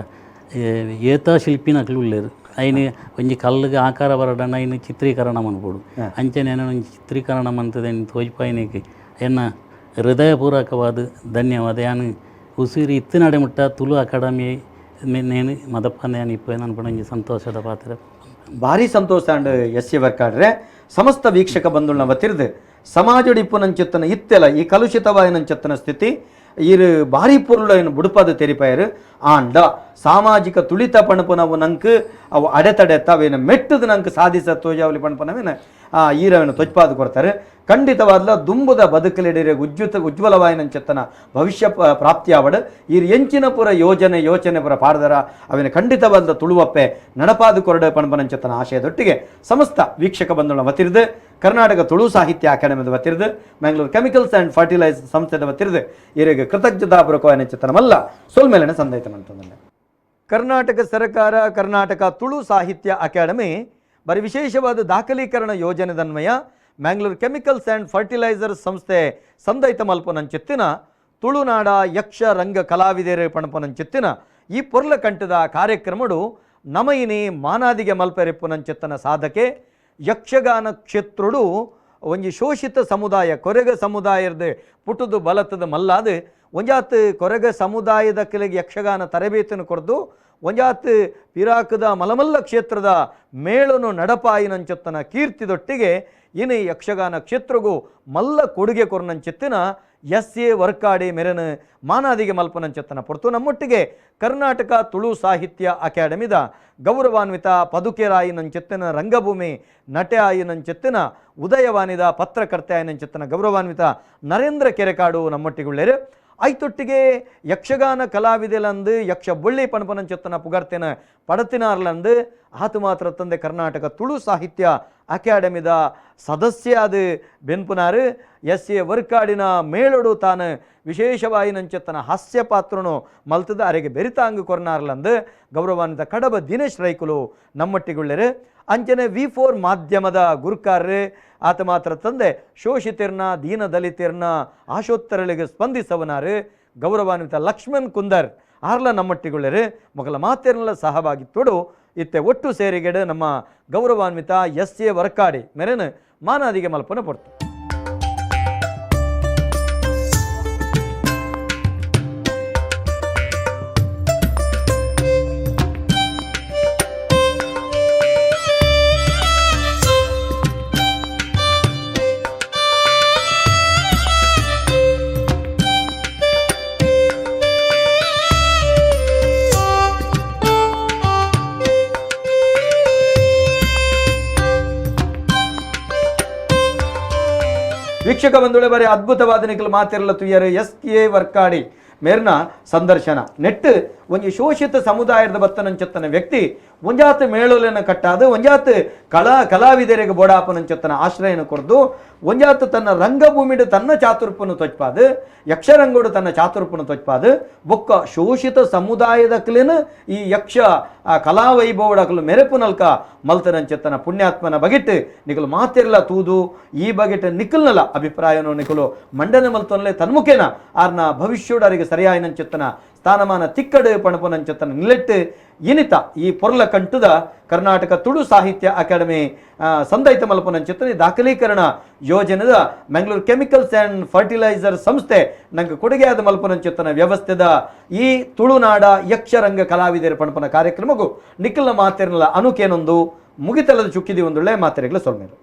ಏತ ಶಿಲ್ಪಿನಕ್ಲು ಉಲ್ಲೇರು ಐನು ಒಂಜಿ ಕಲ್ಲುಗೆ ಆಕಾರ ಬರಡಣ್ಣ ಐನು ಚಿತ್ರೀಕರಣ ಮನ್ಪೊಡು ಅಂಚನೆ ಒಂಜಿ ಚಿತ್ರೀಕರಣ ಮಂತದ ತೋಜ್ಪಾಯಿನಿಗೆ ಎನ್ನ ಹೃದಯಪೂರ್ವಕವಾದ ಧನ್ಯವಾದ. ಯಾನು ಉಸಿರು ಇತ್ತು ನಡೆಮುಟ್ಟ ತುಳು ಅಕಾಡೆಮಿ ನೇನು ಮದಪ್ಪಂದ ಯಾನು ಇಪ್ಪ ನನ್ಪಡ ಒಂಜಿ ಸಂತೋಷದ ಪಾತ್ರ. ಭಾರಿ ಸಂತೋಷ and S C ವರ್ಕಾಡ್ರೆ ಸಮಸ್ತ ವೀಕ್ಷಕ ಬಂಧುಗಳನ್ನ ವತಿರ್ದು ಸಮಾಜಡಿಪ್ಪು ನಂಚೆತ್ತನ ಇತ್ತೆಲ ಈ ಕಲುಷಿತವಾಯ ನಂಚೆತ್ತನ ಸ್ಥಿತಿ ಇರು ಭಾರಿ ಪೊರುಳನ್ನು ಬುಡುಪಾದ ತೆರಿಪಾಯರು ಆಂಡ ಸಾಮಾಜಿಕ ತುಳಿತ ಪಣಪುನವು ನಂಕ್ ಅವು ಅಡೆತಡೆ ಅವೇನು ಮೆಟ್ಟದ ನಂಕ್ ಸಾಧಿಸ ತೋಜಾವಲಿ ಪಣಪನವೇನ ಆ ಈರವೇನು ತೊಜ್ಪಾದ ಕೊಡ್ತಾರೆ. ಖಂಡಿತವಾದ್ಲ ದುಂಬುದ ಬದುಕಲಿಡಿರೆ ಉಜ್ವಲವಾಯಿನಂಚೆತ್ತನ ಭವಿಷ್ಯ ಪ್ರಾಪ್ತಿಯಾವಡು ಈರ್ ಎಂಚಿನ ಪುರ ಯೋಜನೆ ಯೋಚನೆ ಪುರ ಪಾಡ್ದರ ಅವೇನು ಖಂಡಿತವಾದ ತುಳುವಪ್ಪೆ ನಡಪಾದ ಕೊರಡೆ ಪಣಪನಂಚೆತ್ತನ ಆಶಯದೊಟ್ಟಿಗೆ ಸಮಸ್ತ ವೀಕ್ಷಕ ಬಂಧುಗಳ ವತಿರ್ದು ಕರ್ನಾಟಕ ತುಳು ಸಾಹಿತ್ಯ ಅಕಾಡೆಮಿದ ವತಿರ್ದು ಮ್ಯಾಂಗ್ಳೂರ್ chemicals and fertiliser ಸಂಸ್ಥೆದ ವತಿರ್ದು ಈರಿಗೆ ಕೃತಜ್ಞತಾಪೂರ್ವಕವಾಯಿನಂಚೆತ್ತನಮಲ್ಲ ಸೊಲ್ಮೇಲೆನೆ ಸಂದೈತ ಅಂತಂದ್ರೆ. ಕರ್ನಾಟಕ ಸರ್ಕಾರ ಕರ್ನಾಟಕ ತುಳು ಸಾಹಿತ್ಯ ಅಕಾಡೆಮಿ ಬರಿ ವಿಶೇಷವಾದ ದಾಖಲೀಕರಣ ಯೋಜನೆದನ್ವಯ ಮ್ಯಾಂಗ್ಳೂರ್ chemicals and fertiliser ಸಂಸ್ಥೆ ಸಂದೈತ ಮಲ್ಪನಂಚೆತ್ತಿನ ತುಳುನಾಡ ಯಕ್ಷ ರಂಗ ಕಲಾವಿದರು ಪಣಪನಂಚೆತ್ತಿನ ಈ ಪೊರ್ಲ ಕಂಠದ ಕಾರ್ಯಕ್ರಮಡು ನಮಯಿನಿ ಮಾನಾದಿಗೆ ಮಲ್ಪೆರೆಪ್ಪುನಂಚೆತ್ತನ ಸಾಧಕೆ ಯಕ್ಷಗಾನ ಕ್ಷೇತ್ರುಡು ಒಂಜಿ ಶೋಷಿತ ಸಮುದಾಯ ಕೊರಗ ಸಮುದಾಯದ ಪುಟುದು ಬಲತದ ಮಲ್ಲಾದು ಒಂಜಾತ್ ಕೊರಗ ಸಮುದಾಯದ ಕೆಳಗೆ ಯಕ್ಷಗಾನ ತರಬೇತಿಯನ್ನು ಕೊರ್ದು ಒಂಜಾತ್ ಪಿರಾಕದ ಮಲಮಲ್ಲ ಕ್ಷೇತ್ರದ ಮೇಳನು ನಡಪಾಯಿನಂಚೊತ್ತನ ಕೀರ್ತಿದೊಟ್ಟಿಗೆ ಇನಿ ಯಕ್ಷಗಾನ ಕ್ಷೇತ್ರಗೂ ಮಲ್ಲ ಕೊಡುಗೆ ಕೊರ್ನಂಚೆತ್ತಿನ ಎಸ್ ಎ ವರ್ಕಾಡಿ ಮೆರನು ಮಾನಾದಿಗೆ ಮಲ್ಪನಂಚೆತ್ತನ ಪೊರ್ತು ನಮ್ಮೊಟ್ಟಿಗೆ ಕರ್ನಾಟಕ ತುಳು ಸಾಹಿತ್ಯ ಅಕಾಡೆಮಿದ ಗೌರವಾನ್ವಿತ ಪದುಕೆರಾಯಿನಂಚೆತ್ತಿನ ರಂಗಭೂಮಿ ನಟೆ ಆಯಿನಂಚೆತ್ತಿನ ಉದಯವಾನಿದ ಪತ್ರಕರ್ತೆ ಆಯಿನಂಚೆತ್ತನ ಗೌರವಾನ್ವಿತ ನರೇಂದ್ರ ಕೆರೆಕಾಡು ನಮ್ಮೊಟ್ಟಿಗುಳ್ಳೇರು. ಐತೊಟ್ಟಿಗೆ ಯಕ್ಷಗಾನ ಕಲಾವಿದೆಲಂದು ಯಕ್ಷ ಬೊಳ್ಳಿ ಪಣಪನಂಚೆತ್ತನ ಪುಗರ್ತೇನ ಪಡತಿನಾರ್ಲಂದು ಆತು ಮಾತ್ರ ತಂದೆ ಕರ್ನಾಟಕ ತುಳು ಸಾಹಿತ್ಯ ಅಕಾಡೆಮಿದ ಸದಸ್ಯ ಅದು ಬೆನ್ಪುನಾರು ಎಸ್ ಎ ವರ್ಕಾಡಿನ ಮೇಳೊಡು ತಾನು ವಿಶೇಷವಾಯಿನಂಚೆತ್ತನ ಹಾಸ್ಯ ಪಾತ್ರನು ಮಲ್ತದ ಅರೆಗೆ ಬೆರಿತಾಂಗು ಕೊರ್ನಾರ್ಲಂದು ಗೌರವಾನ್ವಿತ ಕಡಬ ದಿನೇಶ್ ರೈಕುಲು ನಮ್ಮಟ್ಟಿಗುಳ್ಳೇರು. ಅಂಚನೆ V4 ಮಾಧ್ಯಮದ ಗುರುಕಾರ್ರು ಆತ ಮಾತ್ರ ತಂದೆ ಶೋಷಿತಿರ್ನ ದೀನದಲಿತಿರ್ನ ಆಶೋತ್ತರಳಿಗೆ ಸ್ಪಂದಿಸವನಾರು ಗೌರವಾನ್ವಿತ ಲಕ್ಷ್ಮಣ್ ಕುಂದರ್ ಆರ್ಲ ನಮ್ಮಟ್ಟಿಗುಳ್ಳೇರು. ಮೊಗಲ ಮಾತೆರ್ನಲ ಸಹಭಾಗಿತ್ತೋಡು ಇತ್ತೆ ಒಟ್ಟು ಸೇರಿಗೆಡು ನಮ್ಮ ಗೌರವಾನ್ವಿತ ಎಸ್ ಎ ವರ್ಕಾಡಿ ಮೆರೆನು ಮಾನಾದಿಗೆ ಮಲ್ಪನ ಪೊರ್ತು. ವೀಕ್ಷಕ ಬಂಧುಗಳೇ, ಬಾರಿ ಅದ್ಭುತವಾದ ನಿಖಲ್ ಮಾತಿರಲ ತುಯ್ಯರು ಎಸ್ ಎ ವರ್ಕಾಡಿ ಮೇರ್ನ ಸಂದರ್ಶನ ನೆಟ್ಟು ಒಂಜಿ ಶೋಷಿತ ಸಮುದಾಯದ ಬತ್ತನಂಚತ್ತನ ವ್ಯಕ್ತಿ ಒಂಜಾತ್ ಮೇಳೊಲೆನ ಕಟ್ಟಾದ್, ಒಂಜಾತ್ ಕಲಾವಿದರಿಗೆ ಬೋಡಾಪನಂಚತ್ತನ ಆಶ್ರಯನ ಕೊರ್ದು, ಒಂಜಾತ್ ತನ್ನ ರಂಗಭೂಮಿಡು ತನ್ನ ಚಾತುರ್ಪನು ತೊಚ್ಪಾದ್, ಯಕ್ಷರಂಗೋಡು ತನ್ನ ಚಾತುರ್ಪನು ತೊಚ್ಪಾದ್, ಬೊಕ್ಕ ಶೋಷಿತ ಸಮುದಾಯದಕ್ಲೆನ್ ಈ ಯಕ್ಷ ಕಲಾವೈಭವಡಕಲು ಮೆರೆಪುನಲ್ಕ ಮಲ್ತನಂಚೆತ್ತನ ಪುಣ್ಯಾತ್ಮನ ಬಗೆಟ್ ನಿಕುಲು ಮಾತೆರ್ಲ ತೂದು ಈ ಬಗೆಟ್ ನಿಕಲ್ನಲ ಅಭಿಪ್ರಾಯನು ನಿಕುಲು ಮಂಡನೆ ಮಲ್ತೊನ್ಲೆ. ತನ್ಮುಖೇನ ಆರ್ನ ಭವಿಷ್ಯೋಡು ಅರಿಗೆ ಸರಿಯಾಯಿನಂಚೆತ್ತನ ಸ್ಥಾನಮಾನ ತಿಕ್ಕಡು ಪಣಪುನಂಚೆತ್ತನ ನಿಲೆಟ್ಟು ಇನಿತ ಈ ಪೊರ್ಲ ಕಂಟುದ ಕರ್ನಾಟಕ ತುಳು ಸಾಹಿತ್ಯ ಅಕಾಡೆಮಿ ಸಂದೈತ ಮಲ್ಪುನಂಚಿತ್ತನ ದಾಖಲೀಕರಣ ಯೋಜನೆದ ಮಂಗಳೂರು ಕೆಮಿಕಲ್ಸ್ ಆ್ಯಂಡ್ ಫರ್ಟಿಲೈಸರ್ ಸಂಸ್ಥೆ ನಂಗೆ ಕೊಡುಗೆಯಾದ ಮಲ್ಪುನಂಚಿತ್ತನ ವ್ಯವಸ್ಥೆದ ಈ ತುಳುನಾಡ ಯಕ್ಷರಂಗ ಕಲಾವಿದರು ಪಣಪನ ಕಾರ್ಯಕ್ರಮಕ್ಕೂ ನಿಖಲ್ನ ಮಾತೆರ್ನಲ ಅನುಕೇನೊಂದು ಮುಗಿತಲದ ಚುಕ್ಕಿದಿ ಒಂದುಳ್ಳೆ ಮಾತೆರೆಗ್ಲ ಸೊಲ್ಮೇರು.